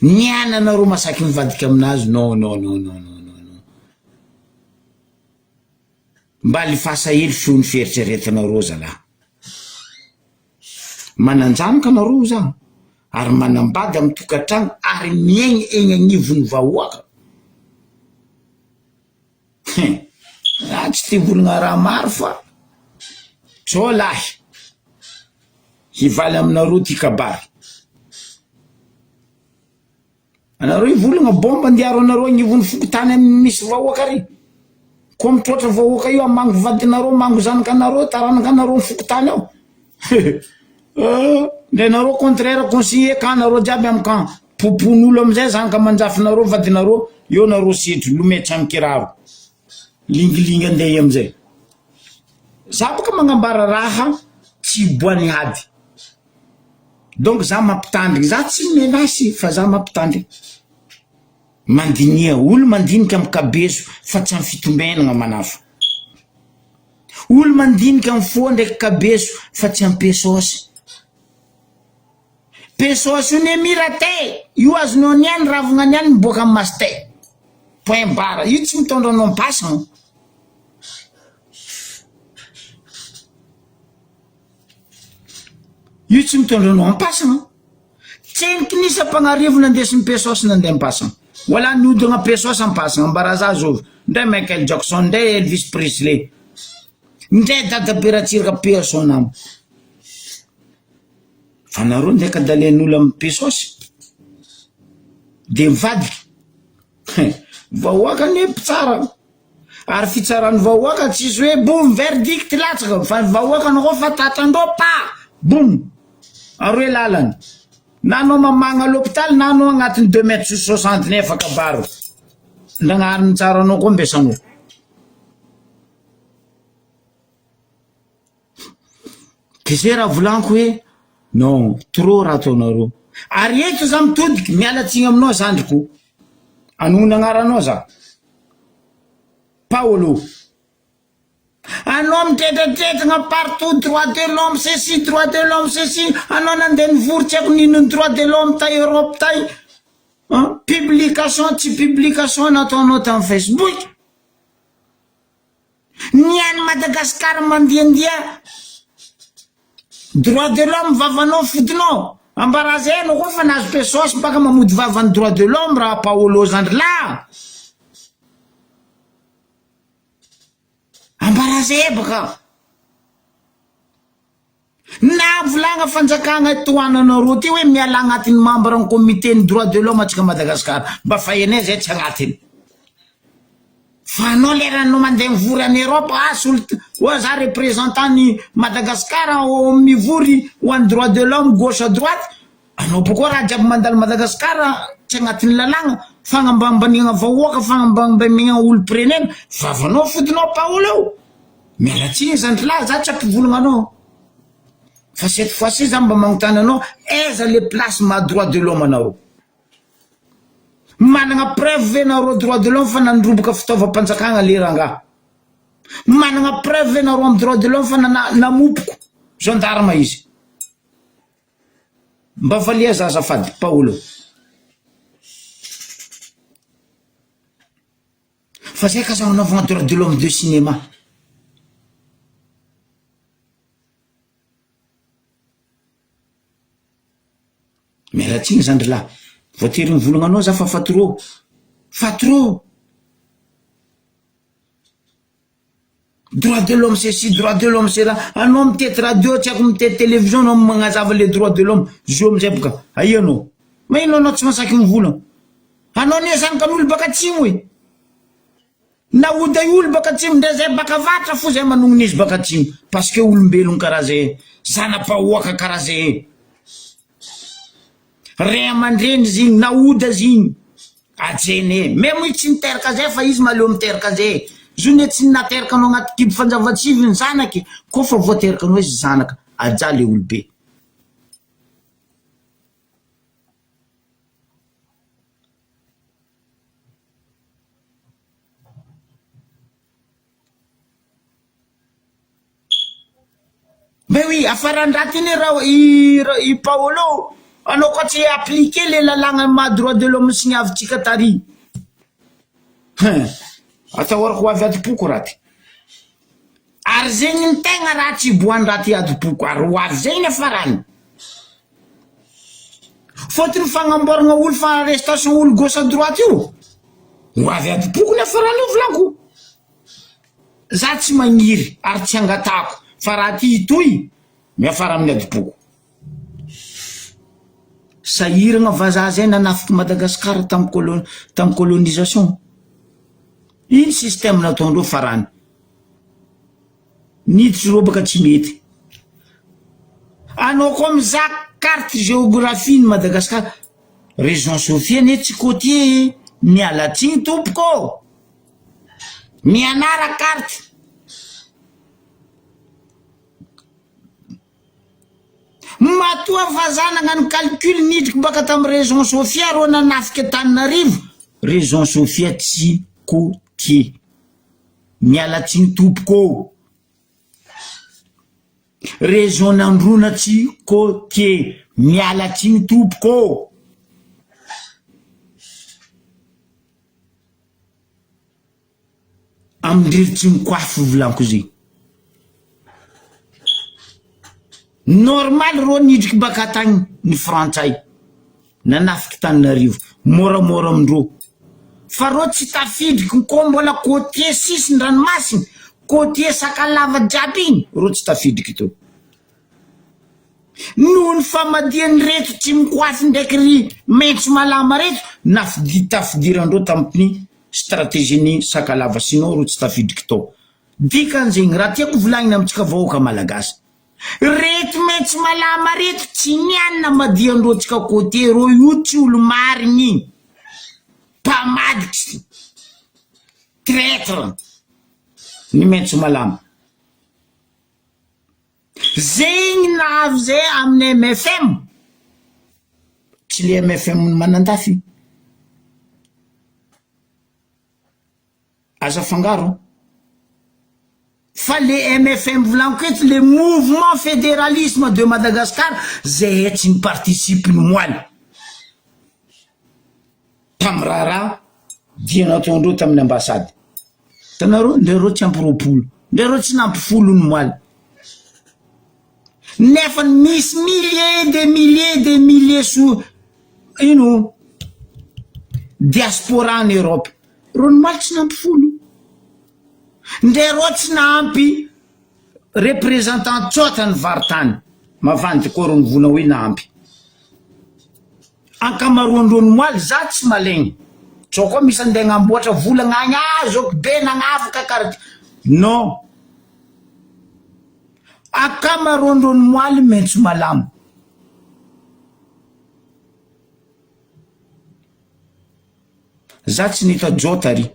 niany anareo masaky mivadika aminazy non non non non non non non mba alefasa hely feon'ny fieritreretanareo zalahy. Manan-janaka nareo za ary manambady amin'ny tokantrano ary miaigny egny agnivon'ny vahoaka. Hein, za tsy te hivolagna raha maro fa zao lahy hivaly aminareo ty kabary. Anareo hivolagna bomba andiaro anareo agnivon'ny fokontany misy vahoaka ary. Koa mitroatra vahoaka io hamango vadinareo, hamango zanakanareo, taranakanareo amin'ny fokontany ao. Ndre nareo contraire conseiller camp nareo jiaby amin'ny camp. Popoin'olo amizay zanaka aman-jafinareo vadinareo, eo nareo sedry, lomay tsy amin-kiraro. Lingilingy andeha amizay. Za boka magnambara raha tsy hiboan'ny ady. Donc za mampitandrigny, za tsy menace fa za mampitandrigny. Mandiniha, olo mandinika am kabeso fa tsy am fitombenagna manafo. Olo mandinika am fo ndraiky kabeso fa tsy am pesôsy. Pesôsy io ne mira te, io azonao niany ravigna niany miboaka am master. Point barre, io tsy mitondra anao am-pasagna. Io tsy mitondra anao am-pasana. Tseniky nisy ampagnarivo nandesin'ny Pesos nandeha am-pasana. Wala niodina Pesos am-pasana, ambaraza zovy, ndray Michael Jackson, ndray Elvis Presley, ndray Dadabe Ratsiraka paix à son âme. Fa nareo ndeha kadalain'olo amin'ny Pesos? De mivadika? Vahoaka anie mpitsara. Ary fitsaran'ny vahoaka tsisy hoe boum verdict latsaka fa ny vahoaka anao koa fa tratran-dreo pa boum ary hoe lalana na anao mamagna à l'hôpital na anao agnatin'ny deux mètres sur soixante nefa kabaro Ndragnahary mitsara anao koa ambesanao. De zay raha volaniko hoe non trop raha ataonareo. Ary eto za mitodiky miala tsiny aminao zandriko anonona agnaranao za Paolo. Anao mitretratretragna partout droit de l'homme ceci droit de l'homme ceci anao nandeha nivory tsy haiko n'inona droit de l'homme tay Europe tay an publication tsy publication nataonao tam Facebook. Ny any Madagascar mandiandia droit de l'homme vavanao fodinao ambaraza anao koa fa nahazo pesos mpaka mamody vavany droit de l'homme raha Paolo zandry lah ambaraza ebaka Na volagna fanjakagna tohananareo ty hoe miala agnatin'ny membre ny comité ny droit de l'homme atsika Madagascar mba fa enay zay tsy agnatiny fa anao leranao mandeha mivory any Europe ah solo oa za représentant ny Madagascar ao mivory ho an'ny droit de l'homme gauche à droite anao boko raha jiaby mandalo Madagascar tsy agnatin'ny lalàgna fagnambanimbaniagna vahoaka fagnambanimbaniagna olom-pirenena vavanao fodinao Paolo eo Miala tsiny zandry lahy za tsy ampivolagna anao fa cette fois ci za mba magnontany anao aiza le place maha droit de l'homme anareo? Managna preuve ve nareo droit de l'homme fa nandroboka fitaovam-panjakagna le rangaha? Managna preuve ve nareo am droit de l'homme fa nana namopoko gendarme izy? Mba valia za azafady Paolo. Fa zay kasa nanaovagna droit de l'homme de cinéma. Miala tsiny zandry lahy, voatery mivolagna anao za fa fa trop, fa trop. Droit de l'homme ceci, droit de l'homme cela, anao mitety radio tsy haiko mitety télévision anao magnazava le droit de l'homme, zio amizay boka aia anao? Maino anao tsy masaky mivolagna? Anao anie zanakan'olo baka atsimo e! Naoday olo baka atsimo ndre zay baka avaratra fo zay manognona izy baka atsimo parce que olombelogno karaha zay zana-pahoaka karaha zay ray aman-dreny izy igny naoda izy igny ajene meme izy tsy niteraka zay fa izy mahaleo miteraka zay zo ne tsy nateraka anao agnaty kibo fanjava-tsivy ny zanaky koa fa voateraka anao izy zanaka ajà le olobe. Mais oui, afaran-draty iny raha i i Paolo, anao koa tsy appliquer le lalàgna maha droit de l'homme siniavintsika tary. Hein, atahorako ho avy adim-poko raha ty. Ary zegny ny tegna raha tsy hiboahan-draha ty adim-poko ary ho avy zegny ny afarany. Fôtony fagnamboaragna olo fa arrestation olo gauche à droite io, ho avy adim-poko ny afarany io volako. Za tsy magniry ary tsy angatahako fa raha ty hitohy miafara amin'ny adim-poko. Sahiragna vazaha zay nanafiky Madagascar tam colo- tam colonisation. Ino système nataondreo farany? Niditry reo baka tsy mety. Anao koa mizaha carte géographie ny Madagascar, région Sofia anie tsy côtier e, miala tsiny tompoko ô! Mianara carte. Matoa vazaha nagnano calcul nidriky baka tam région Sofia reo nanafika Antananarivo, région Sofia tsy côtier. Miala tsiny tompoko ô. Région Androna tsy côtier. Miala tsiny tompoko ô. Amindrery tsy mikoafy volaniko zegny. Normal rô nidriky baka tagny ny frantsay. Nanafiky Tananarivo. Moramora amindreo. Fa reo tsy tafidriky koa mbola côtier sisiny ranomasiny, côtier Sakalava jiaby igny, reo tsy tafidriky teo. Noho ny famadihan'ireto tsy mikoafy ndraiky ry maitso malama reto, nafidi tafidirandreo tamin'ny stratégie ny Sakalava sinon reo tsy tafidriky tao. Dikan'izegny, raha tiako volagnina amintsika vahoaka malagasy, Reto maitso malama reto tsy niany namadihandreo tsika côté reo io tsy olo marigny mpamadika traitre ny maitso malama zegny nahavy zay amin'ny MFM tsy le MFM ny Manandafy Aza afangaro fa le MFM volaniko eto le mouvement fédéralisme de Madagascar zay tsy ni participe ny moaly tam raharaha dia nataondreo tamin'ny ambassade hitanareo ndre reo tsy ampy 20 ndre reo tsy nampy folo ny moaly nefa misy milliers de milliers de milliers sous ino diaspora en Europe Reo nomaly tsy nampy folo. Ndre reo tsy nahampy représentant tsôta ny vary tany. Mavandy koa reo nivona hoe nahampy. Ankamaroan-dreo nomaly za tsy malegny. Tsao koa misy andeha agnamboatra volagna agny ah zoky be nagnavaka kara ty. Non. Ankamaroan-dreo nomaly mentso malama. Za tsy nahita Joe tary.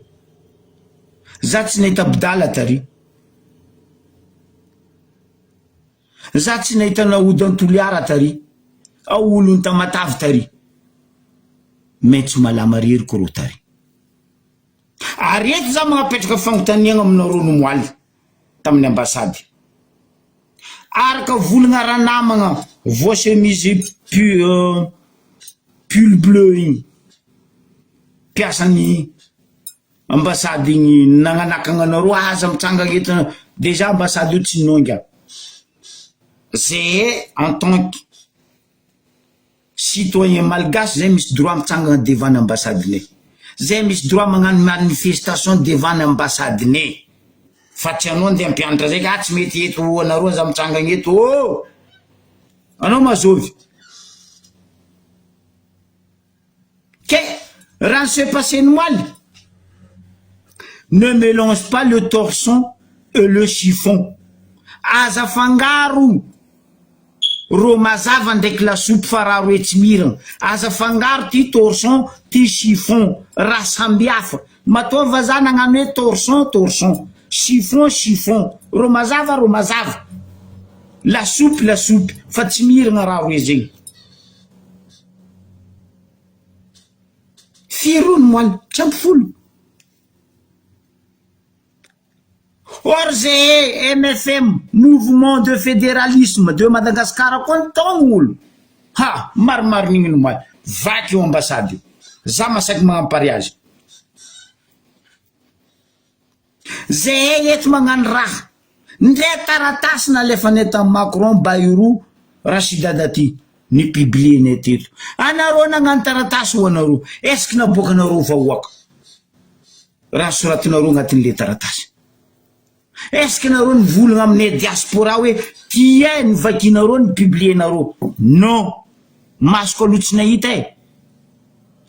Za tsy nahita Abdala tary. Za tsy nahita Naody any Toliara tary. Ao olon'i Tamatave tary. Maitso malama rery ko reo tary. Ary eto za magnapetraka fagnontaniagna aminareo nomoaly tamin'ny ambasady. Araka volagna ranamagna voa chemise pull bleu igny, mpiasan'ny ambassade igny nagnanakagna anareo aza mitsangana eto, déjà ambassade io tsy nonga, zehe en tant que citoyen malgache zay misy droit mitsangana devant ny ambassade-nay, zay misy droit magnano manifestation devant ny ambassade-nay, fa tsy anao andeha hampianatra zay ka ah tsy mety eto anareo aza mitsangana eto ô! Anao mazovy. Ke raha ny se passer ny omaly, ne mélange pas le torchon et le chiffon, aza afangaro ro mazava ndraiky lasopy fa raha roe tsy mirana, aza afangaro ty torchon ty chiffon, raha samby hafa, matoa vazaha nagnano hoe torchon torchon, chiffon chiffon, ro mazava ro mazava, lasopy lasopy fa tsy mirana raha roe zegny. Firy eo ny moine? Tsy ampy folo. Or ze MFM, Mouvement de Fédéralisme de Madagascar koa ny taogno olo. Ha! Marimarina igny ny moine. Vaky io ambassade io. Za masaky magnano pariage. Zehay eto magnano raha. Ndre taratasy nalefanay tam Macron, Bayrou, Rachida Dati ni publier nay teto. Anareo nagnano taratasy ho anareo. Est ce que naboakanareo vahoaka raha soratinareo agnatinle taratasy? Est ce que nareo nivolagna aminay diaspora hoe ty eh novakinareo ni publier nareo? Non! Masoko aloha tsy nahita eh!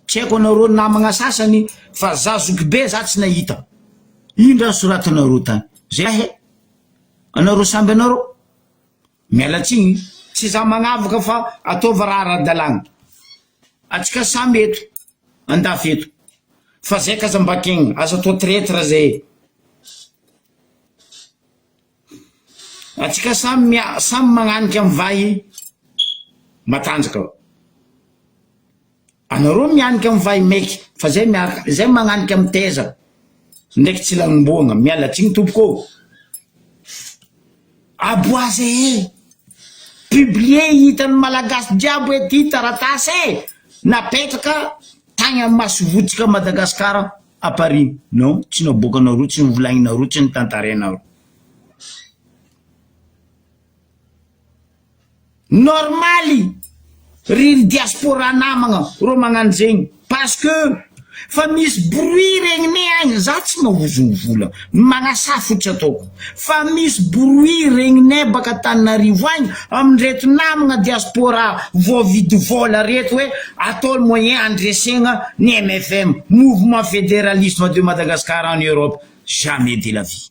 Tsy haiko anareo namagna sasany fa za zokibe za tsy nahita. Ino raha soratinareo tany? Zay he! Anareo samby anareo. Miala tsiny, tsy za magnavaka fa ataova raha ara-dalàgna. Atsika samy eto, andafy eto. Fa zay k'aza mba kegny, aza atao traitre zay e. Atsika samy mia- samy magnanika amy vahy matanjaka. Anareo mianika amy vahy maiky fa zay miaraka zay magnanika amy teza ndraiky tsy lagnim-boagna, miala tsiny tompoko ô! Aboaza e! Publier hitan'ny malagasy jiaby hoe ty taratasy e! Napetraka tagny amy masoivohontsika Madagascar à Paris, non tsy naboakanareo, tsy novolagninareo, tsy notantarainareo. Normaly! Ry ry diaspora namagna rô magnano zegny parce que fa misy bruit regninay agny za tsy mahozogno vola magnasafo tsy ataoko fa misy bruit regninay baka Antananarivo agny amindreto namagna diaspora voavidy vola reto hoe atao ny moyen handresegna ny MFM mouvement federalisme de Madagascar en Europe jamais de la vie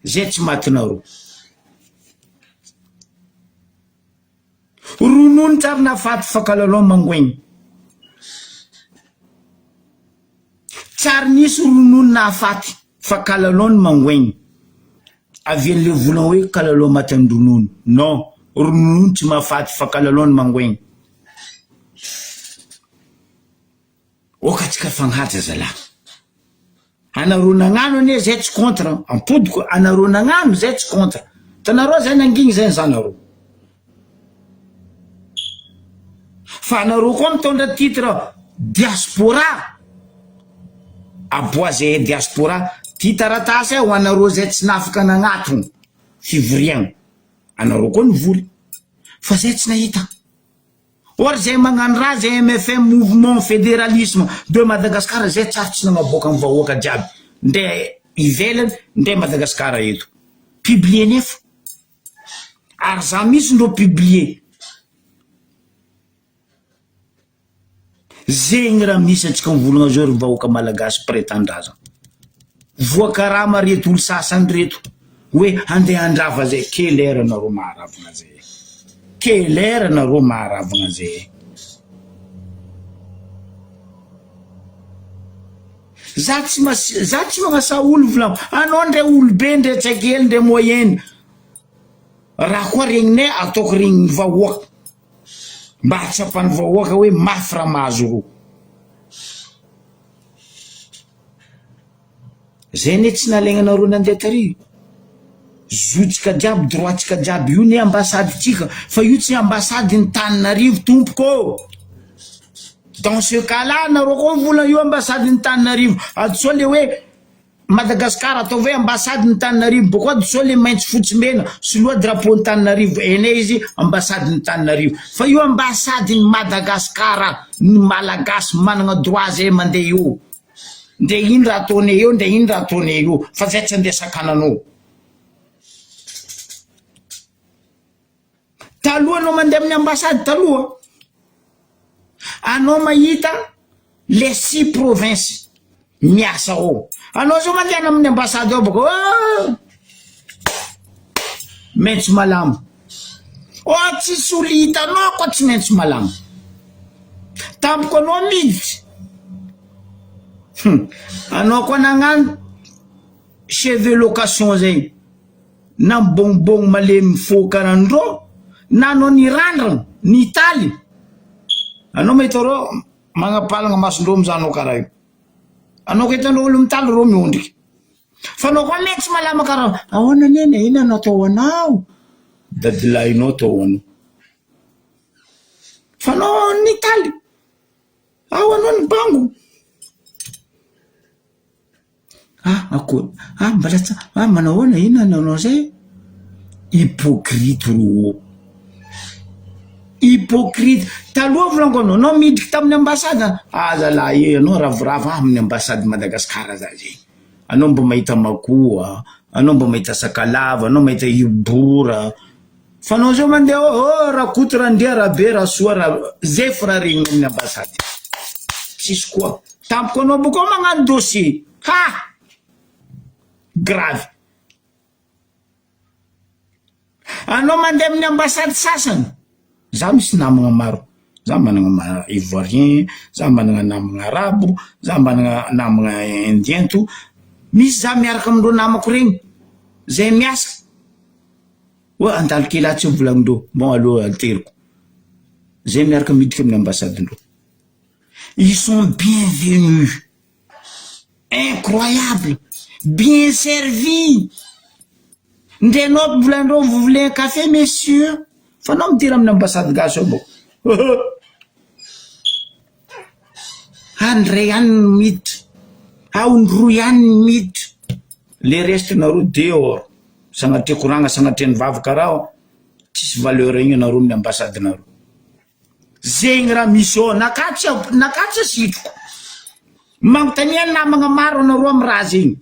zay tsy matinareo. Ronono tsary nafaty fa kalalao mangoegny. Tsary nisy ronono nahafaty fa kalalao ny mangoegny. Avian'le volan hoe kalalao maty an-dronono. Non, ronono tsy mahafaty fa kalalao ny mangoegny. Oka tsika fagnaja zalah. Anareo nagnano anie zay tsy contre ampodiko anareo nagnano zay tsy contre tanareo zay nangigny zay nizanareo fa anareo koa mitondra titre diaspora aboaze diaspora ty taratasy ho anareo zay tsy nafaka nagnatogno fivoriagna anareo koa nivory fa zay tsy nahita Or zay magnano raha zay MFM mouvement federalisme de Madagascar zay tsary tsy nagnaboaka ny vahoaka jiaby ndre ivelany ndre Madagascar eto. Publier nefa. Ary za mihitsy ndrô publier. Zegny raha misy antsika mivolagna zao ry vahoaka malagasy mpiray tanindrazana. Voakarama reto olo sasany reto hoe handeha handrava zay, quelle heure nareo maharavagna zay e? Quelle heure nareo maharavagna zay e? Za tsy mas- za tsy magnasa olo volagno, anao ndre olobe ndre tsy haiko hely ndre moyenne, raha koa regninay ataoko regnin'ny vahoaka mba hahatsapan'ny vahoaka hoe mafy raha mahazo reo. Zay anie tsy nalaigna-nareo nandeha tary. Zo-tsika jiaby, droit-tsika jiaby, io anie ambassade-tsika fa io tsy ambassade ny Tananarivo tompoko ô! Dans ce cas là nareo koa mivola io ambassade ny Tananarivo, adosoa le hoe Madagascar ataovy hoe ambassade ny Tananarivo bôko adosoa le maitso fotsy mena soloa drapeau ny Tananarivo ene izy ambassade ny Tananarivo fa io ambassade ny Madagascar ny Malagasy managna droit zay mandeha io. Ndre ino raha ataonay eo ndre ino raha ataonay eo fa zay tsy andeha sakananao. Taloha anao mandeha amin'ny ambassade taloha anao mahita les six provinces miasa ao. Anao zao mandeha any amin'ny ambassade ao baka oh! Maitso malama. Oh tsisy olo hitanao koa tsy maintsy malama. Tampoka anao miditra. Hum. Anao koa nagnano cheveux location zegny na mibôgnibôgny malemy fô karahandrô na anao nirandragna nitaly anao mahita rô magnapalagna masondrô mizaha anao karaha io. Anao koa hitanao olo mitaly rô miondriky. Fa anao koa anie tsy malama karaha ahoana neny e, inona no atao ho anao? Dadilahinao atao ho anao. Fa anao nitaly, ao anao nibango. Ah akory, ah mbola tsy, ah manao ahoana, inona no nanao zay? Hypocrite ro ô. Hypocrite, taloha volaniko anao, anao midriky tamin'ny ambassade, ah zalahy e, anao ravoravo ah amin'ny ambassade Madagascar za zegny. Anao mba mahita makoa, anao mba mahita sakalava, anao mahita ibora, fa anao zao mandeha ao, oh Rakoto, Randria, Rabe, Rasoa, ra, zay fo raha regninao amin'ny ambassade. Tsisy koa. Tampoka anao bokao magnano dossier. Ha! Grave. Anao mandeha amin'ny ambassade sasany, za misy namagna maro, za managna ivoirien, za managna namagna arabo, za managna namagna indien to, misy za miaraka amindreo namako regny, zay miasa, oa andalo kely atsy volagnindreo, bon aleo ateriko, zay miaraka miditra amin'ny ambassadendreo, ils sont bienvenus. Incroyable! Bien servi! Ndre anao volandreo vous voulez un café monsieur? Fa anao midira amin'ny ambassade gasy ao bôka. Any ray ihany no miditra, ao ny roa ihany no miditra. Le reste nareo dehors. Sagnatria koragna, sagnatria ny vava karaha tsisy valeur igny anareo amin'ny ambassade nareo. Zegny raha misy ao naka tsy naka tsy asitriko. Magnontania namagna maro anareo amy raha zegny.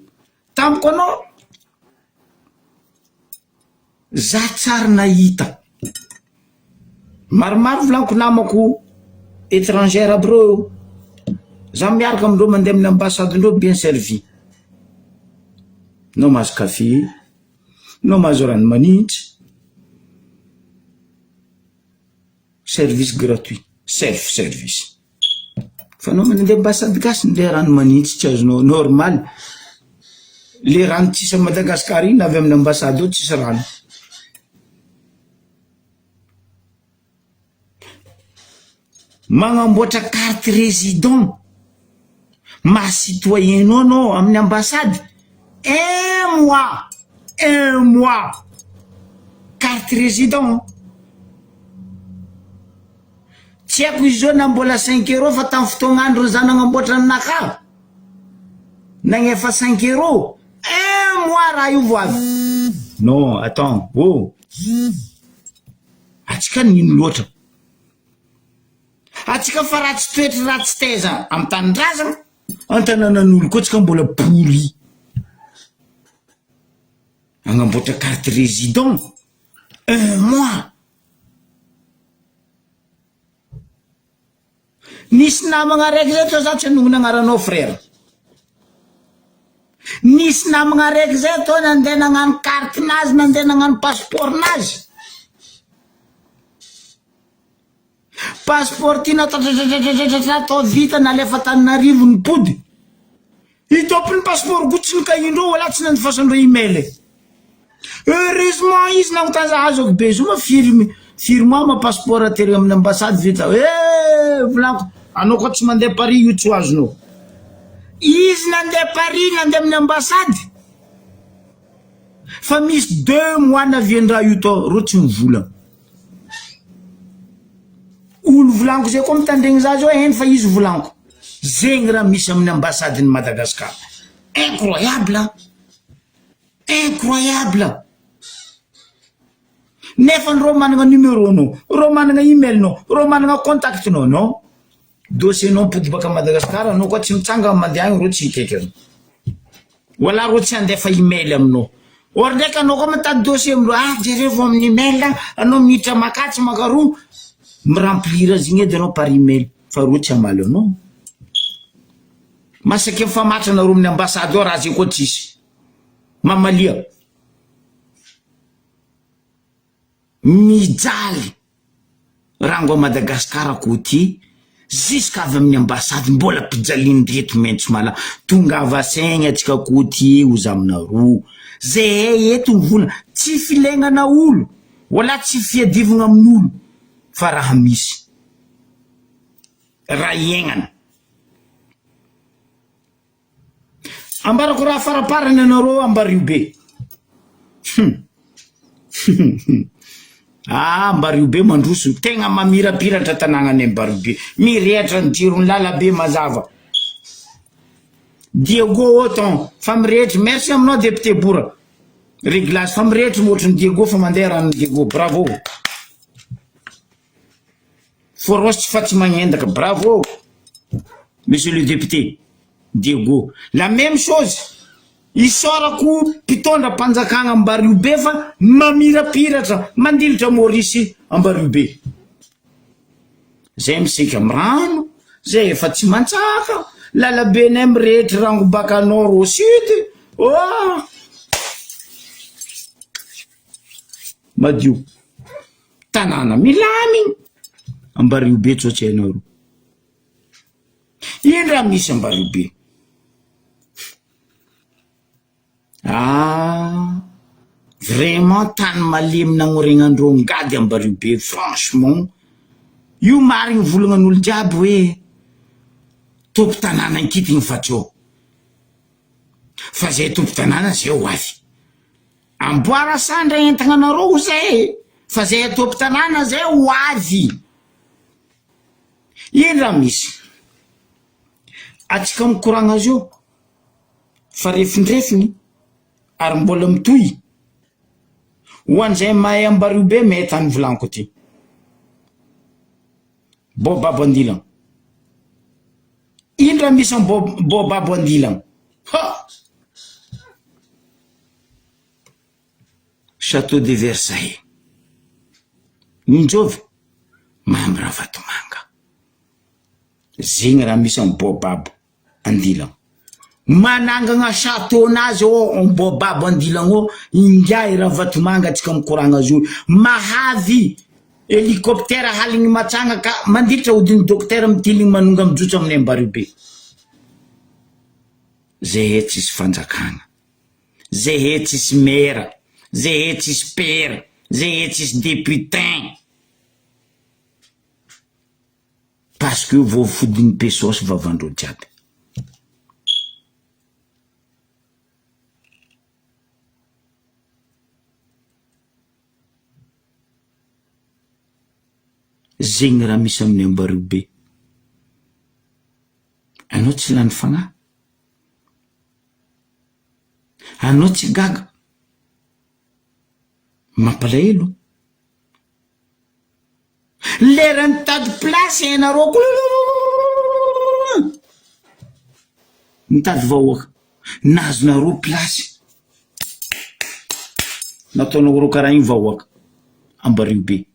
Tamiko anao za tsary nahita. Maromaro volaniko namako étrangère aby reo, za miaraka amindreo mandeha amin'ny ambassade-ndreo bien servi. Nao mahazo café, nao mahazo rano manintsy, service gratuit, self service. Fa anao mandeha ambassade gasy ndeha rano manintsy tsy azonao normal, le rano tsisy à Madagascar iny avy amin'ny ambassade ao tsisy rano. Magnamboatra carte résident maha citoyen nao anao amin'ny ambassade un mois, un mois carte résident. Tsy haiko izy zao na mbola cinq euros fa tamin'ny fotoagn'androny za nagnamboatra ninakahy nagnefa cinq euros un mois raha io vao avy. Non attends oh atsika nino loatra atsika fa ratsy toetra ratsy taiza amin'ny tanindrazana an-tanànan'olo koa tsika mbola poli agnamboatra carte résident un mois. Nisy namagna araiky zay atao za tsy hanongona agnaranao frère. Nisy namagna araiky zay atao nandeha nagnano carte nazy nandeha nagnano passeport nazy. Passeport ty natao tratratratratratra atao vita nalefa Antananarivo nipody. I tompony passeport ko tsy nikahiandreo wala tsy nandefasandreo email e. Heureusement izy nagnontany za azoko be zoma firy firy mois ma passeport aterigny amin'ny ambassade vita eh volaniko anao koa tsy mandeha Paris io tsy ho azonao. Izy nandeha Paris nandeha amin'ny ambassade fa misy deux mois navian-draha io tao reo tsy mivolagna. Olo volaniko zay koa mitandregny za zao heno fa izy volaniko. Zegny raha misy amin'ny ambassade ny Madagascar. Incroyable an! Incroyable! Nefa reo managna numéro nao, reo managna email nao, reo managna contact nao, non. Dossier nao mipody baka Madagascar anao koa tsy mitsangana mandeha agny reo tsy hikaiky anao. Wala reo tsy handefa email aminao. Or ndraiky anao koa mitady dossier amindreo, ah jerevo amin'ny email, anao miditra makatsy makaroa, mi-remplir azy igny edy anao par email fa reo tsy hamaly anao. Masaky mifamatra anareo amin'ny ambassade ao raha zay koa tsisy. Mamalia. Mijaly rango a Madagascar ko ty jusqu avy amin'ny ambassade mbola ampijalian'ireto maitso mala tongava saigny atsika ko ty oza aminareo zehay eto mivola tsy filegnana olo wala tsy fiadivagna amin'olo fa raha misy raha iaignana Ambarako raha faraparany anareo Ambario be. Hum. Ah, Ambario be mandroso, tegna mamirapiratra tanàgnan'i Ambario be. Mirehatra ny jiron'ny lalabe mazava. Diego autant fa mirehitra. Merci aminao député Bora. Réglage fa mirehitra mihoatry ny Diego fa mandeha ranon'i Diego. Bravo. Forosy fa tsy magnendaka. Bravo Monsieur le député Diego. La même chose isaorako mpitondra mpanjakagna Ambariobe fa mamirapiratra mandilitra Maurice Ambariobe. Zay misika am rano, zay efa tsy mantsaka, lalabenay mirehitry rango baka nord au sud, oh! Madio. Tanàna milamigny Ambariobe tsao tsy hainareo. Ino raha misy Ambariobe? Ah vraiment tany malemy nagnoregnandreo ngady Ambariobe franchement io marigny volagnan'olo jiaby hoe tompo tanàna ankitigny fa tsao fa zay tompo tanàna zay ho avy. Amboara sandra entagna anareo zay fa zay ato ampitanàna zay ho avy. Ino raha misy? Atsika mikoragna azy io fa refindrefiny ary mbola mitohy. Ho an'izay mahay Ambariobe mety any volaniko ty. Bobabo andilagna. Ino raha misy am Bobabo andilagna? Ha! Château de Versailles. Ninjovy? Mamy Ravatomanga. Zegny raha misy am Bobabo andilagna. Manangagna château nazy ao am Bobabo andilagna ao ingahy Ravatomanga tsika mikoragna azy io. Mahavy hélicoptère haligny matsagna ka mandilitra hodin'ny docteur mitiligny manonga mijotso aminay Ambaribe. Zehe tsisy fanjakagna. Zehe tsisy mera, zehe tsisy pera, zehe tsisy deputin. Parce que voafodin'ny pesos vavandreo jiaby. Zegny raha misy amin'ny Ambariobe. Anao tsy lany fagnahy. Anao tsy gaga. Mampalahelo. Lera nitady place ianareo nitady vahoaka. Nazonareo place. Nataonareo karaha io vahoaka. Ambario be.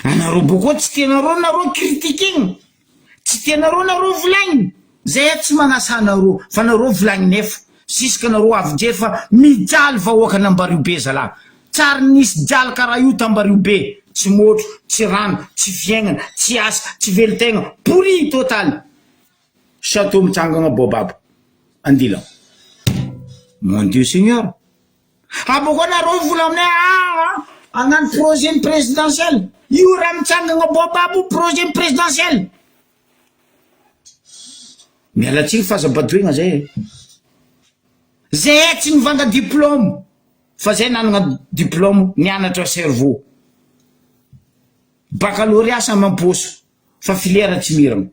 Anareo bokoa tsy tianareo nareo critiquegna, tsy tianareo nareo volagnina, zay tsy manasa anareo fa nareo volagninay fo, jusque nareo avy jery fa mijaly vahoaka n'Ambario be zalah, tsary nisy jaly karaha io t'Ambario be, tsy motro, tsy rano, tsy fiaignana, tsy asa, tsy velontegna, pourri total, chateau mitsangagna bobabo, andilagna. Mon Dieu Seigneur. Aboaka nareo vola aminay aa hagnano projet ny présidentiel io raha mitsangagna boababo projet ny présidentiel miala tsiny fa aza badoegna zay e zay tsy nivanga diplôme fa zay nanagna diplôme nianatra cerveau baccalauréat samy am-paosy fa filière tsy miragna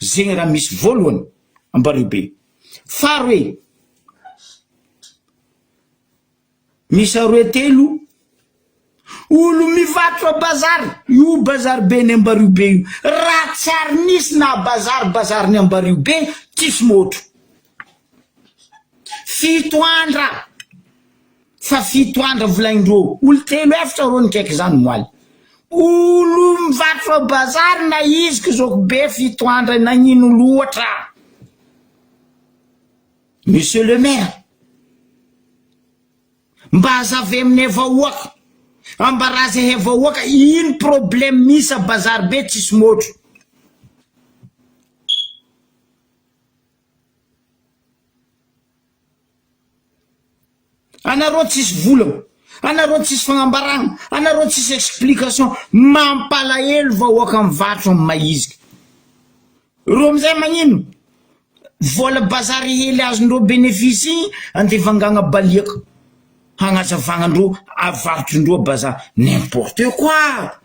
zegny raha misy voalohany ambario be Faharoe, misy aroe telo olo mivarotra bazary, io bazary be ny Ambariobe io, raha tsy ary nisy na bazary bazary ny Ambariobe tsisy môtro. Fito andra fa fito andra volaindrô, olo telo efatra rô nikaiky zany moaly. Olo mivarotra bazary na izy kizokibe fito andra nagnino loatra. Monsieur le maire, mba azavy aminay vahoaka, ambarà zahay vahoaka ino problème misy a bazary be tsisy môtro. Anareo tsisy vola, anareo tsisy fagnambaragna, anareo tsisy explication, mampalahelo vahoaka mivarotra am mahiziky. Reo amizay magnino? Vola bazary hely azondreo bénéfice igny andeha vangagna baliaka hagnazavagnandreo avarotry-ndreo bazary, n'importe quoi!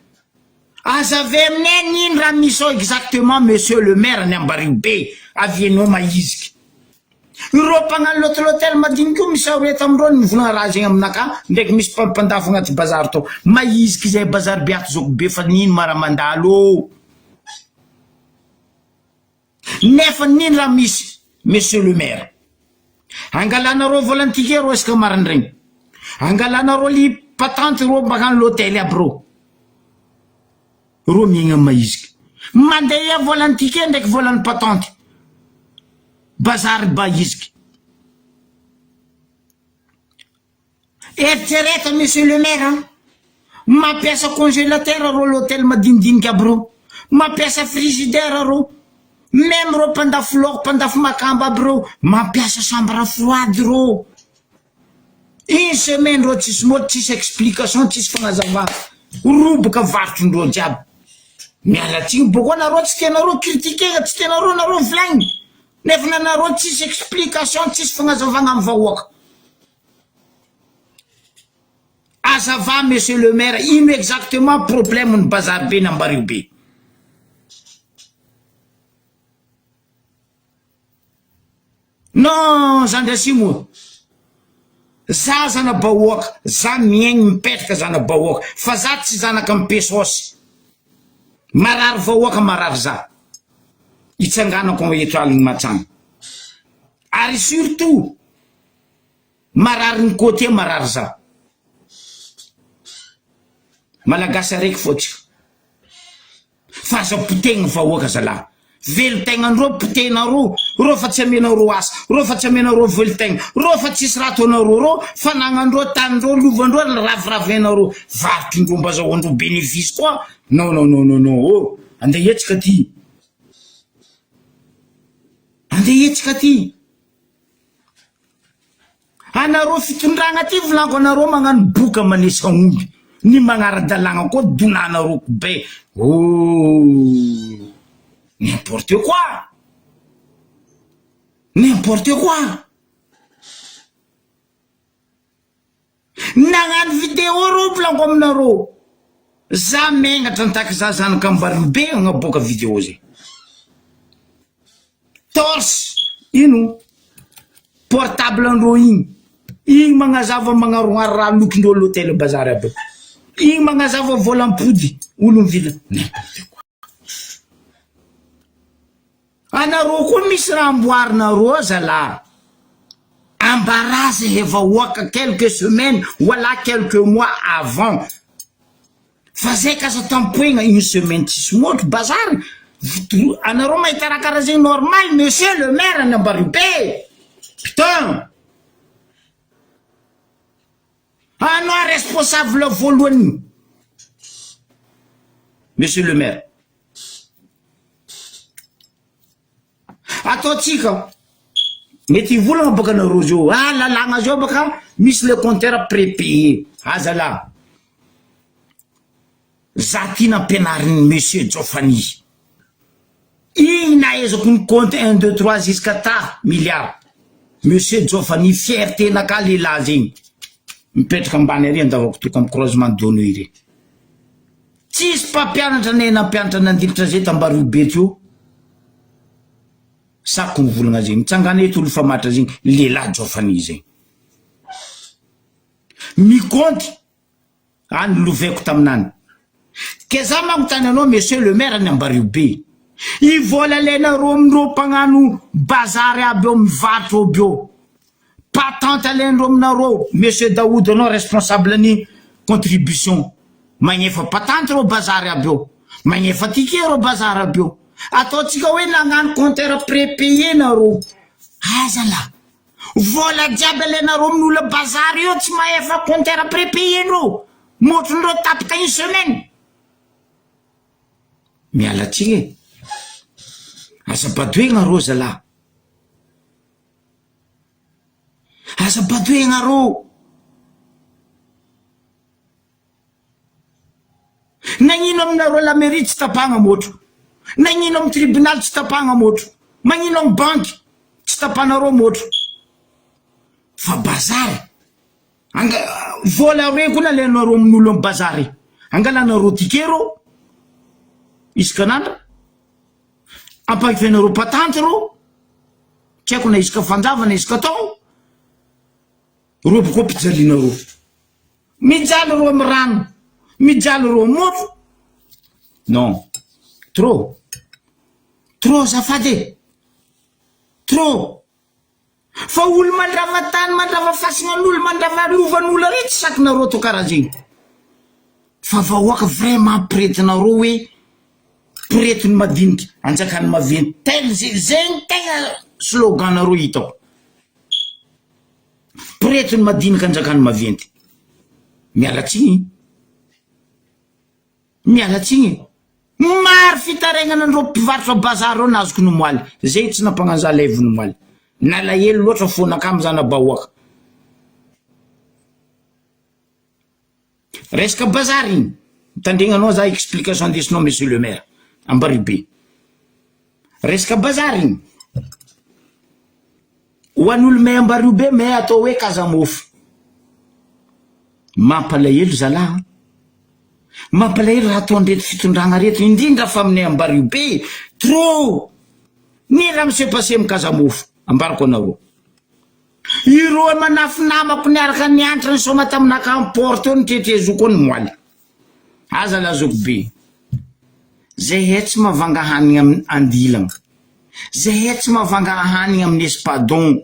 Aza avy aminay n'ino raha misy ao exactement monsieur le maire ny Ambariobe avianao mahiziky. Ireo mpagnano l'hôtel madiniky io misy aroe tamindreo nivolagna raha zegny aminakahy ndraiky misy mpandafo agnaty bazary tao. Mahiziky zay bazary be ato zoko be fa n'ino ma raha mandalo ô. Nefa n'ino raha misy monsieur le maire. Angalanareo volan'ny ticket reo isaka maraindraigny. Angalanareo ly patente reo mpagnano l'hôtel aby reo. Reo miaigna am mahiziky. Mandeha volan'ny ticket ndraiky volan'ny patente. Bazary bahiziky. Eritrereto monsieur le maire a! Mampiasa congélateur reo l'hôtel madinidinika aby reo, mampiasa frigidaire reo, même reo mpandafo laoko mpandafo makamba aby reo mampiasa chambre froide reo. Une semaine reo tsisy mot tsisy explication tsisy fagnazavana, roboka varotrondreo jiaby. Miala tsiny bôko nareo tsy tianareo critiquer tsy tianareo nareo volagniny nefa nanareo tsisy explication tsisy fagnazavagna am vahoaka. Azava monsieur le maire ino exactement problème ny bazary be n'Ambario be. Non zandry Asimo. Za zana-bahoaka, za miaigny mipetraka zana-bahoaka, fa za tsy zanaka mipesôsy. Marary vahoaka marary za. Itsanganako eto aligny matsagna. Ary surtout marary ny côté marary za. Malagasy araiky fô tsika. Fa aza potehigny vahoaka zalahy. Velon-tegnandreo potehinareo, reo fa tsy amenareo asa, reo fa tsy amenareo velon-tegna, reo fa tsisy raha ataonareo, reo fanagnandreo, tanindreo, lovandreo raviravainareo, varotrindreo mba azahoandreo bénéfice koa, non non non non non oh, andeha hetsika ty, andeha hetsika ty. Anareo fitondragna ty volaniko anareo magnano boka manesa omby ny magnara-dalàgna koa donanareo kobay ooh n'importe quoi n'importe quoi nagnano video reo volaniko aminareo za megnatra nitaky za zanak'Ambaribe agnaboaka video zay. Torche ino portable andreo igny, igny magnazava magnarognaro raha lokindreo l'hotel bazary aby io, igny magnazava vola ampody olo mivily n'importe quoi. Anareo koa misy raha amboarinareo zalahy, embarrasse he vahoaka quelques semaines wala quelques mois avant. Fa zay kasa tampohegna une semaine tsisy motro bazary anareo mahita raha karaha zegny normal monsieur le maire any Ambaribe putain anao responsable voalohany monsieur le maire Ataontsika, mety hivolagna baka nareo zao, ah lalàgna zao baka misy le compteur prépayé, azalahy, za ty nampianarin'i monsieur Jaofani, igny nahaizako ny compte un deux trois jusqu'à ta milliard, monsieur Jaofani fierté-nakahy lehilahy zegny, mipetraka ambany ary Andavakotoko amy croisement Dono iry. Tsisy mpampianatra ne nampianatra nandilitra zay tambario be teo sako mivolagna zegny mitsangana eto olo famatra zegny lehilahy jaofany zegny mikonty any lovaiko taminany ke za magnotany anao monsieur le maire any ambario be i vola alainareo amindreo mpagnano bazary aby eo mivarotra aby eo Patente alaindreo aminareo Monsieur Daoud anao responsable ny contribution magnefa patente reo bazary aby eo magnefa ticket reo bazary aby eo ataontsika hoe nagnano compteur prépayé nareo aza lah vola jiaby alainareo amin'olo bazary eo tsy mahefa compteur prépayé ndreo motro-ndreo tapaka une semaine miala tsiny e aza badoegna reo zalah. Aza badoegna rô! Nagnino aminareo la mairie tsy tapahagna môtro? Nagnino amy tribunal tsy tapahagna môtro? Magnino amy banky tsy tapahanareo môtro? Fa bazary anga vola roe koa nalainareo amin'olo amy bazary angalanareo ticket rô isaka anandra ampahifenareo patanty rô. Tsy haiko na isaka fanjava na isaka atao, reo boko ampijaliana reo. Mijaly reo amy rano, mijaly reo amy mofo. Non, trop, trop azafady e, trop. Fa olo mandrava tany, mandrava fasignan'olo, mandrava lovan'olo are tsy sakinareo atao karaha zegny. Fa vahoaka vraiment pretinareo hoe Poreto ny madinika, anjakan'ny maventy. Tel ze zegny tegna slogan nareo hitako. Poreto ny madinika anjakan'ny maventy. Miala tsiny. Miala tsiny. Maro fitarainana an'ireo mpivarotra bazary reo nazoko nomoaly. Zay tsy nampagnanza laivo nomoaly. Nalahelo loatra fonakah mizana-bahoaka. Resaka bazary iny. Mitandregna anao za explication andesinao monsieur le maire. Ambaribe. Resaka bazary iny. Ho an'olo may Ambariobe may atao hoe Kazamofo. Mampalahelo zalah an. Mampalahelo raha ataon'ireto fitondragna reto indrindra fa aminay Ambariobe. Trop. Ny raha mi-se passer am Kazamofo. Ambarako anareo. Ireo manafy namako niaraka nianatra nisaoma taminaka am port teo nitretrezoko ny moaly. Aza lazaiko be. Zahay tsy mahavanga hanigny am andilagna. Zahay tsy mahavanga hanigny amin'ny espadon.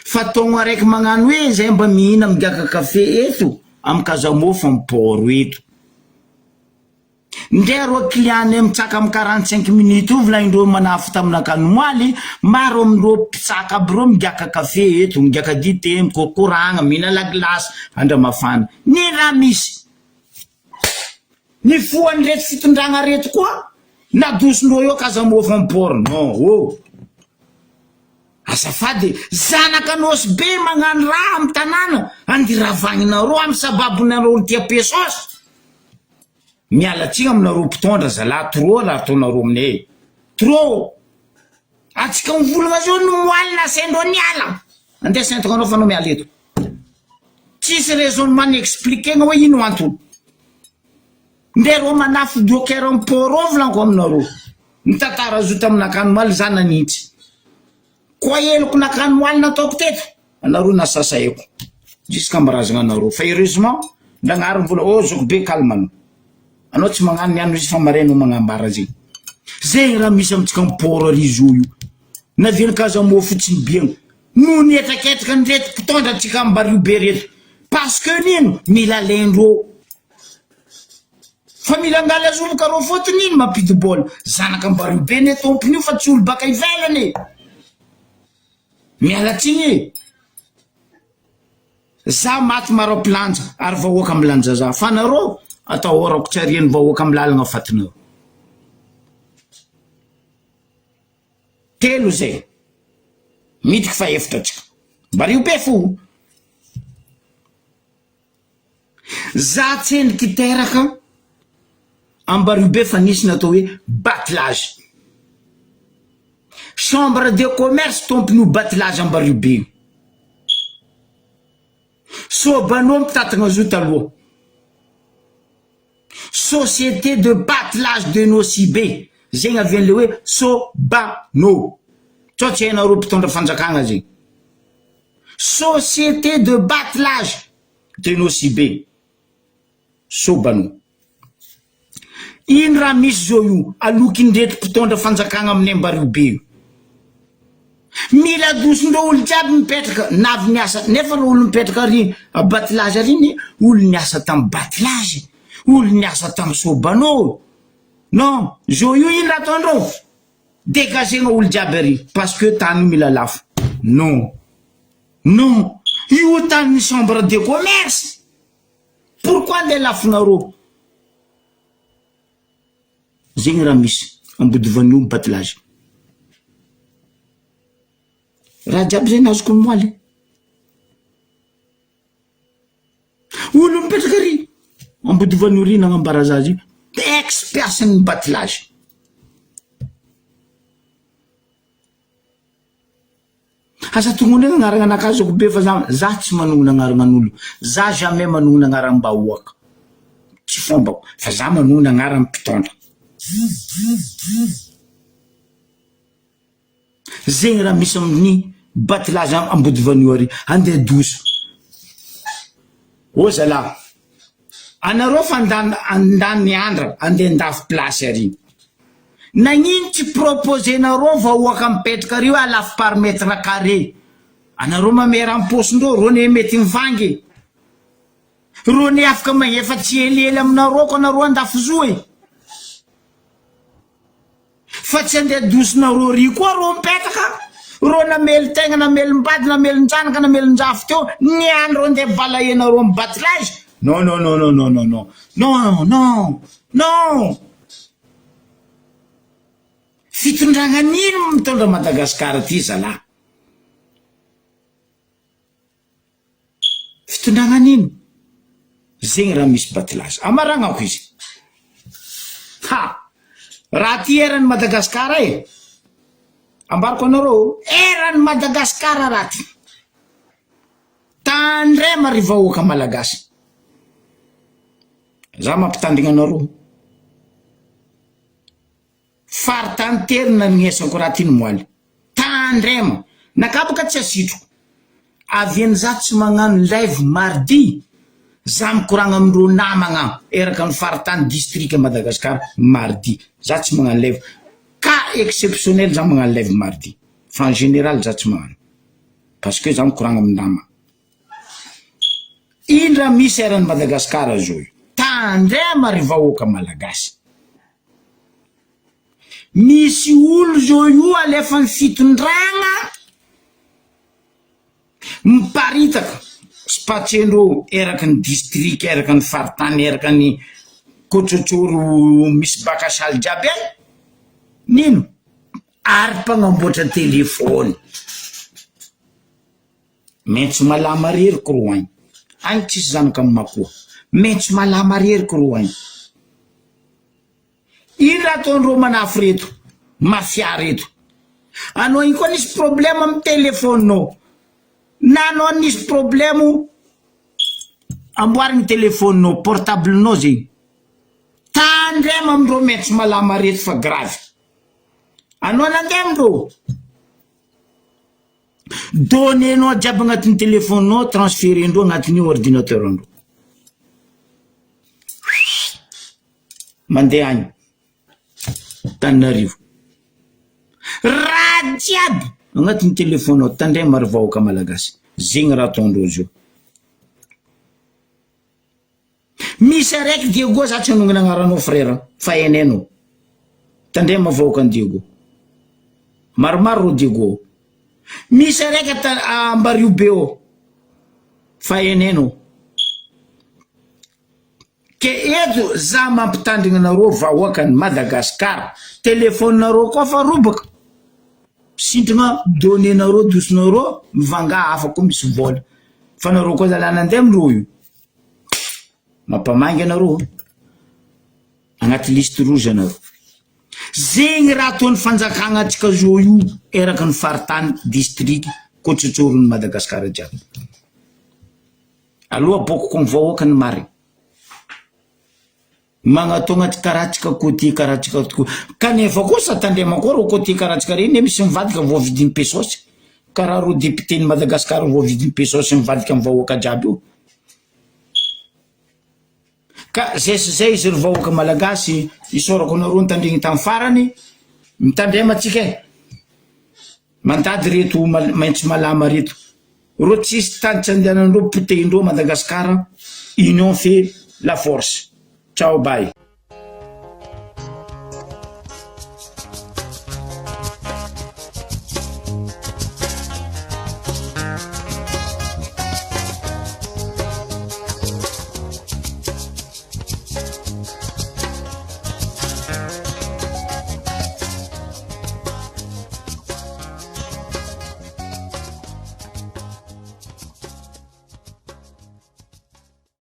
Fa taogno araiky magnano hoe zay mba mihina migaka kafe eto am kazamofo am port eto. Ndre rô client-nay mitsaka am 45 minutes io volagnindreo manafo taminakahy nomaly, maro amindreo mpitsaka aby reo migaka kafe eto, migaka dite, mikorokoragna, mihina la glace, andra mafana. Ny raha misy. Ny fohan'ireto fitondragna reto koa nadosondreo eo kazamofo am port non oh. Azafady e, zanaka Nosy be magnano raha am tanàna andiravagninareo am sababonareo tia pesos. Miala tsiny aminareo mpitondra zalah trop raha ataonareo aminay e! Trop! Atsika mivolagna zao no moaly nasaindreo niala! Andeha sentiko anao fa anao miala eto. Tsisy raisonnement ni-expliquer-na hoe ino antony. Ndeha reo manafo joker am port ao volaniko aminareo. Nitantara zo taminakany omaly za nanintsy. Koa heloko nakany moaly nataoko teto, anareo nasasaeko jusqu'à mirazagna anareo fa heureusement Ndragnahary mivola oh zoky be calme anao. Anao tsy magnano ny ano izy fa mare anao magnambara zegny. Zegny raha misy amintsika am port ary zo io. Naviany kazamo fotsiny biagna. Noho ny hetraketraka an'ireto mpitondra antsika ambario be reto. Parce que nino? Mila alaindreo. Fa mila angala zoloka reo fotony iny mampidi-bola. Zanaka ambario be ne tompony io fa tsy olo baka ivelany e. Miala tsiny e. Za maty maro-pilanja ary vahoaka milanja za. Fa nareo atahorako tsy arian'ny vahoaka am lalagna fatinareo. Telo zay. Midriky fa efitra tsika. Mbario be fo. Za tsendriky teraka Ambariobe fa nisy ny atao hoe battelage. Chambre de commerce tompon'io battelage Ambariobe io. Sobano mpitatagna azy io taloha. Société de battelage de Nosy Be, zegny avy an'le hoe Sobano. Sao tsy hainareo mpitondra fanjakagna zegny. Société de battelage de Nosy Be, Sobano. Ino raha misy zao io alokin'ireto mpitondra fanjakagna aminay Ambariobe io. Mila adosondreo olo jiaby mipetraka na avy niasa nefa reo olo mipetraka ary battelage ary iny olo niasa tam battelage olo niasa tam Sobano non zao io ino raha ataondreo degagena olo jiaby ary parce que tany io mila lafo non non io tany chambre de commerce pourquoi nde lafonareo Zegny raha misy Ambodivanio battelage. Raha jiaby zegny azoko omaly. Olo mipetraka ary Ambodivanio ry nagnambara za zy ex mpiasan'ny battelage. Aza tognonina agnarana anakahy zoko be fa za za tsy manognona agnaranan'olo za jamais manognona agnaram-bahoaka tsy fombako fa za manognona agnaran'ny mpitondra zegny raha misy amin'ny batilaza Ambodivanio ary andeha doso ô zalah anareo fa andany andany andra andeha andafy place ary Nagnino tsy proposer-nareo vahoaka mipetraka ary hoe alafo par mètre carré? Anareo mamera am paosindreo, reo ne mety mivangy e! Reo ne afaka magnefa tsihelihely aminareo ko anareo andafy zo e! Fa tsy andeha adosinareo ry koa reo mipetraka, reo namelon-tegna, namelom-bady, namelon-janaka, namelon-jafy teo, niany reo andeha balayer-nareo am battelage? Non non non non non non non non non non! Fitondragna an'ino mitondra Madagascar ty zalah? Fitondragna an'ino? Zegny raha misy batilaza. Amaragnako izy. Ha! Raha ty eran'i Madagascar e! Ambarako anareo, eran'i Madagascar raha ty. Tandrema ry vahoaka malagasy. Za mampitandrigna anareo. Faritany telo naniesako raha ty ny moaly. Tandremo! Nakà boka tsy asitriko. Avy eny za tsy magnano live mardi, za mikoragna amindreo namagna eraka ny faritany district Madagascar mardi, za tsy magnano live, cas exceptionnel za magnano live mardi, fa en général za tsy magnano, parce que za mikoragna amy nama. Indra misy eran'i Madagascar zao io, tandrema ry vahoaka malagasy. Misy olo zao io alefan'ny fitondragna miparitaka spatsendreo eraky ny district eraky ny faritany eraky ny kotsotsoro misy bac à salle jiaby agny nino ary mpagnamboatra telefony Mentso malama rery kro agny. Agny tsisy zanaka am makoa. Mentso malama rery kro agny. Ino raha ataondreo manafo reto? Mafia reto. Anao igny koa nisy problème am téléphone nao. Na anao nisy problème amboarigny téléphone nao, portable nao zegny. Tandremo amindreo mentso malama reto fa grave. Anao nandeha amindreo. Données-nao jiaby agnatin'ny téléphone-nao transférer-ndreo agnatin'ny ordinateur-ndreo. Mandeha agny Antananarivo. Raha jiaby agnatin'ny téléphone-nao, tandremo ry vahoaka malagasy, zegny raha ataondreo zio. Misy araiky Diego za tsy hanongona agnaranao frère fa hainay anao. Tandremo vahoakan'i Diego. Maromaro reo Diego ao. Misy araiky ata Ambario be ao fa hainay anao. Ke eto za mampitandrigna anareo vahoakan'i Madagascar, téléphone-nareo koa fa robaka, misintrigna données-nareo dosonareo mivangà hafa koa misy vôla fa nareo koa zalahy nandeha amindreo io. Mampamangy anareo agnaty liste rouge anareo. Zegny raha ataon'ny fanjakagna antsika zao io eraky ny faritany, district, kôtsôtsôron'i Madagasikara jiaby. Aloha aboakako amin'ny vahoaka ny marigny. Magnatogna tsy karaha antsika côtier karaha antsika tokoa. Kanefa kosa tandremo koa reo côtier karaha antsika reny ne misy mivadika voavidin'ny pesosy. Karaha reo député-n'i Madagascar voavidin'ny pesosy mivadika amin'ny vahoaka jiaby io. Ka zay sy zay izy ry vahoaka malagasy, isaorako anareo nitandregny tamin'ny farany, mitandrema antsika e. Mandady reto maitso malama reto. Reo tsisy tany tsy andehanandreo potehin-dreo Madagascar, union fait la force. Ciao bye.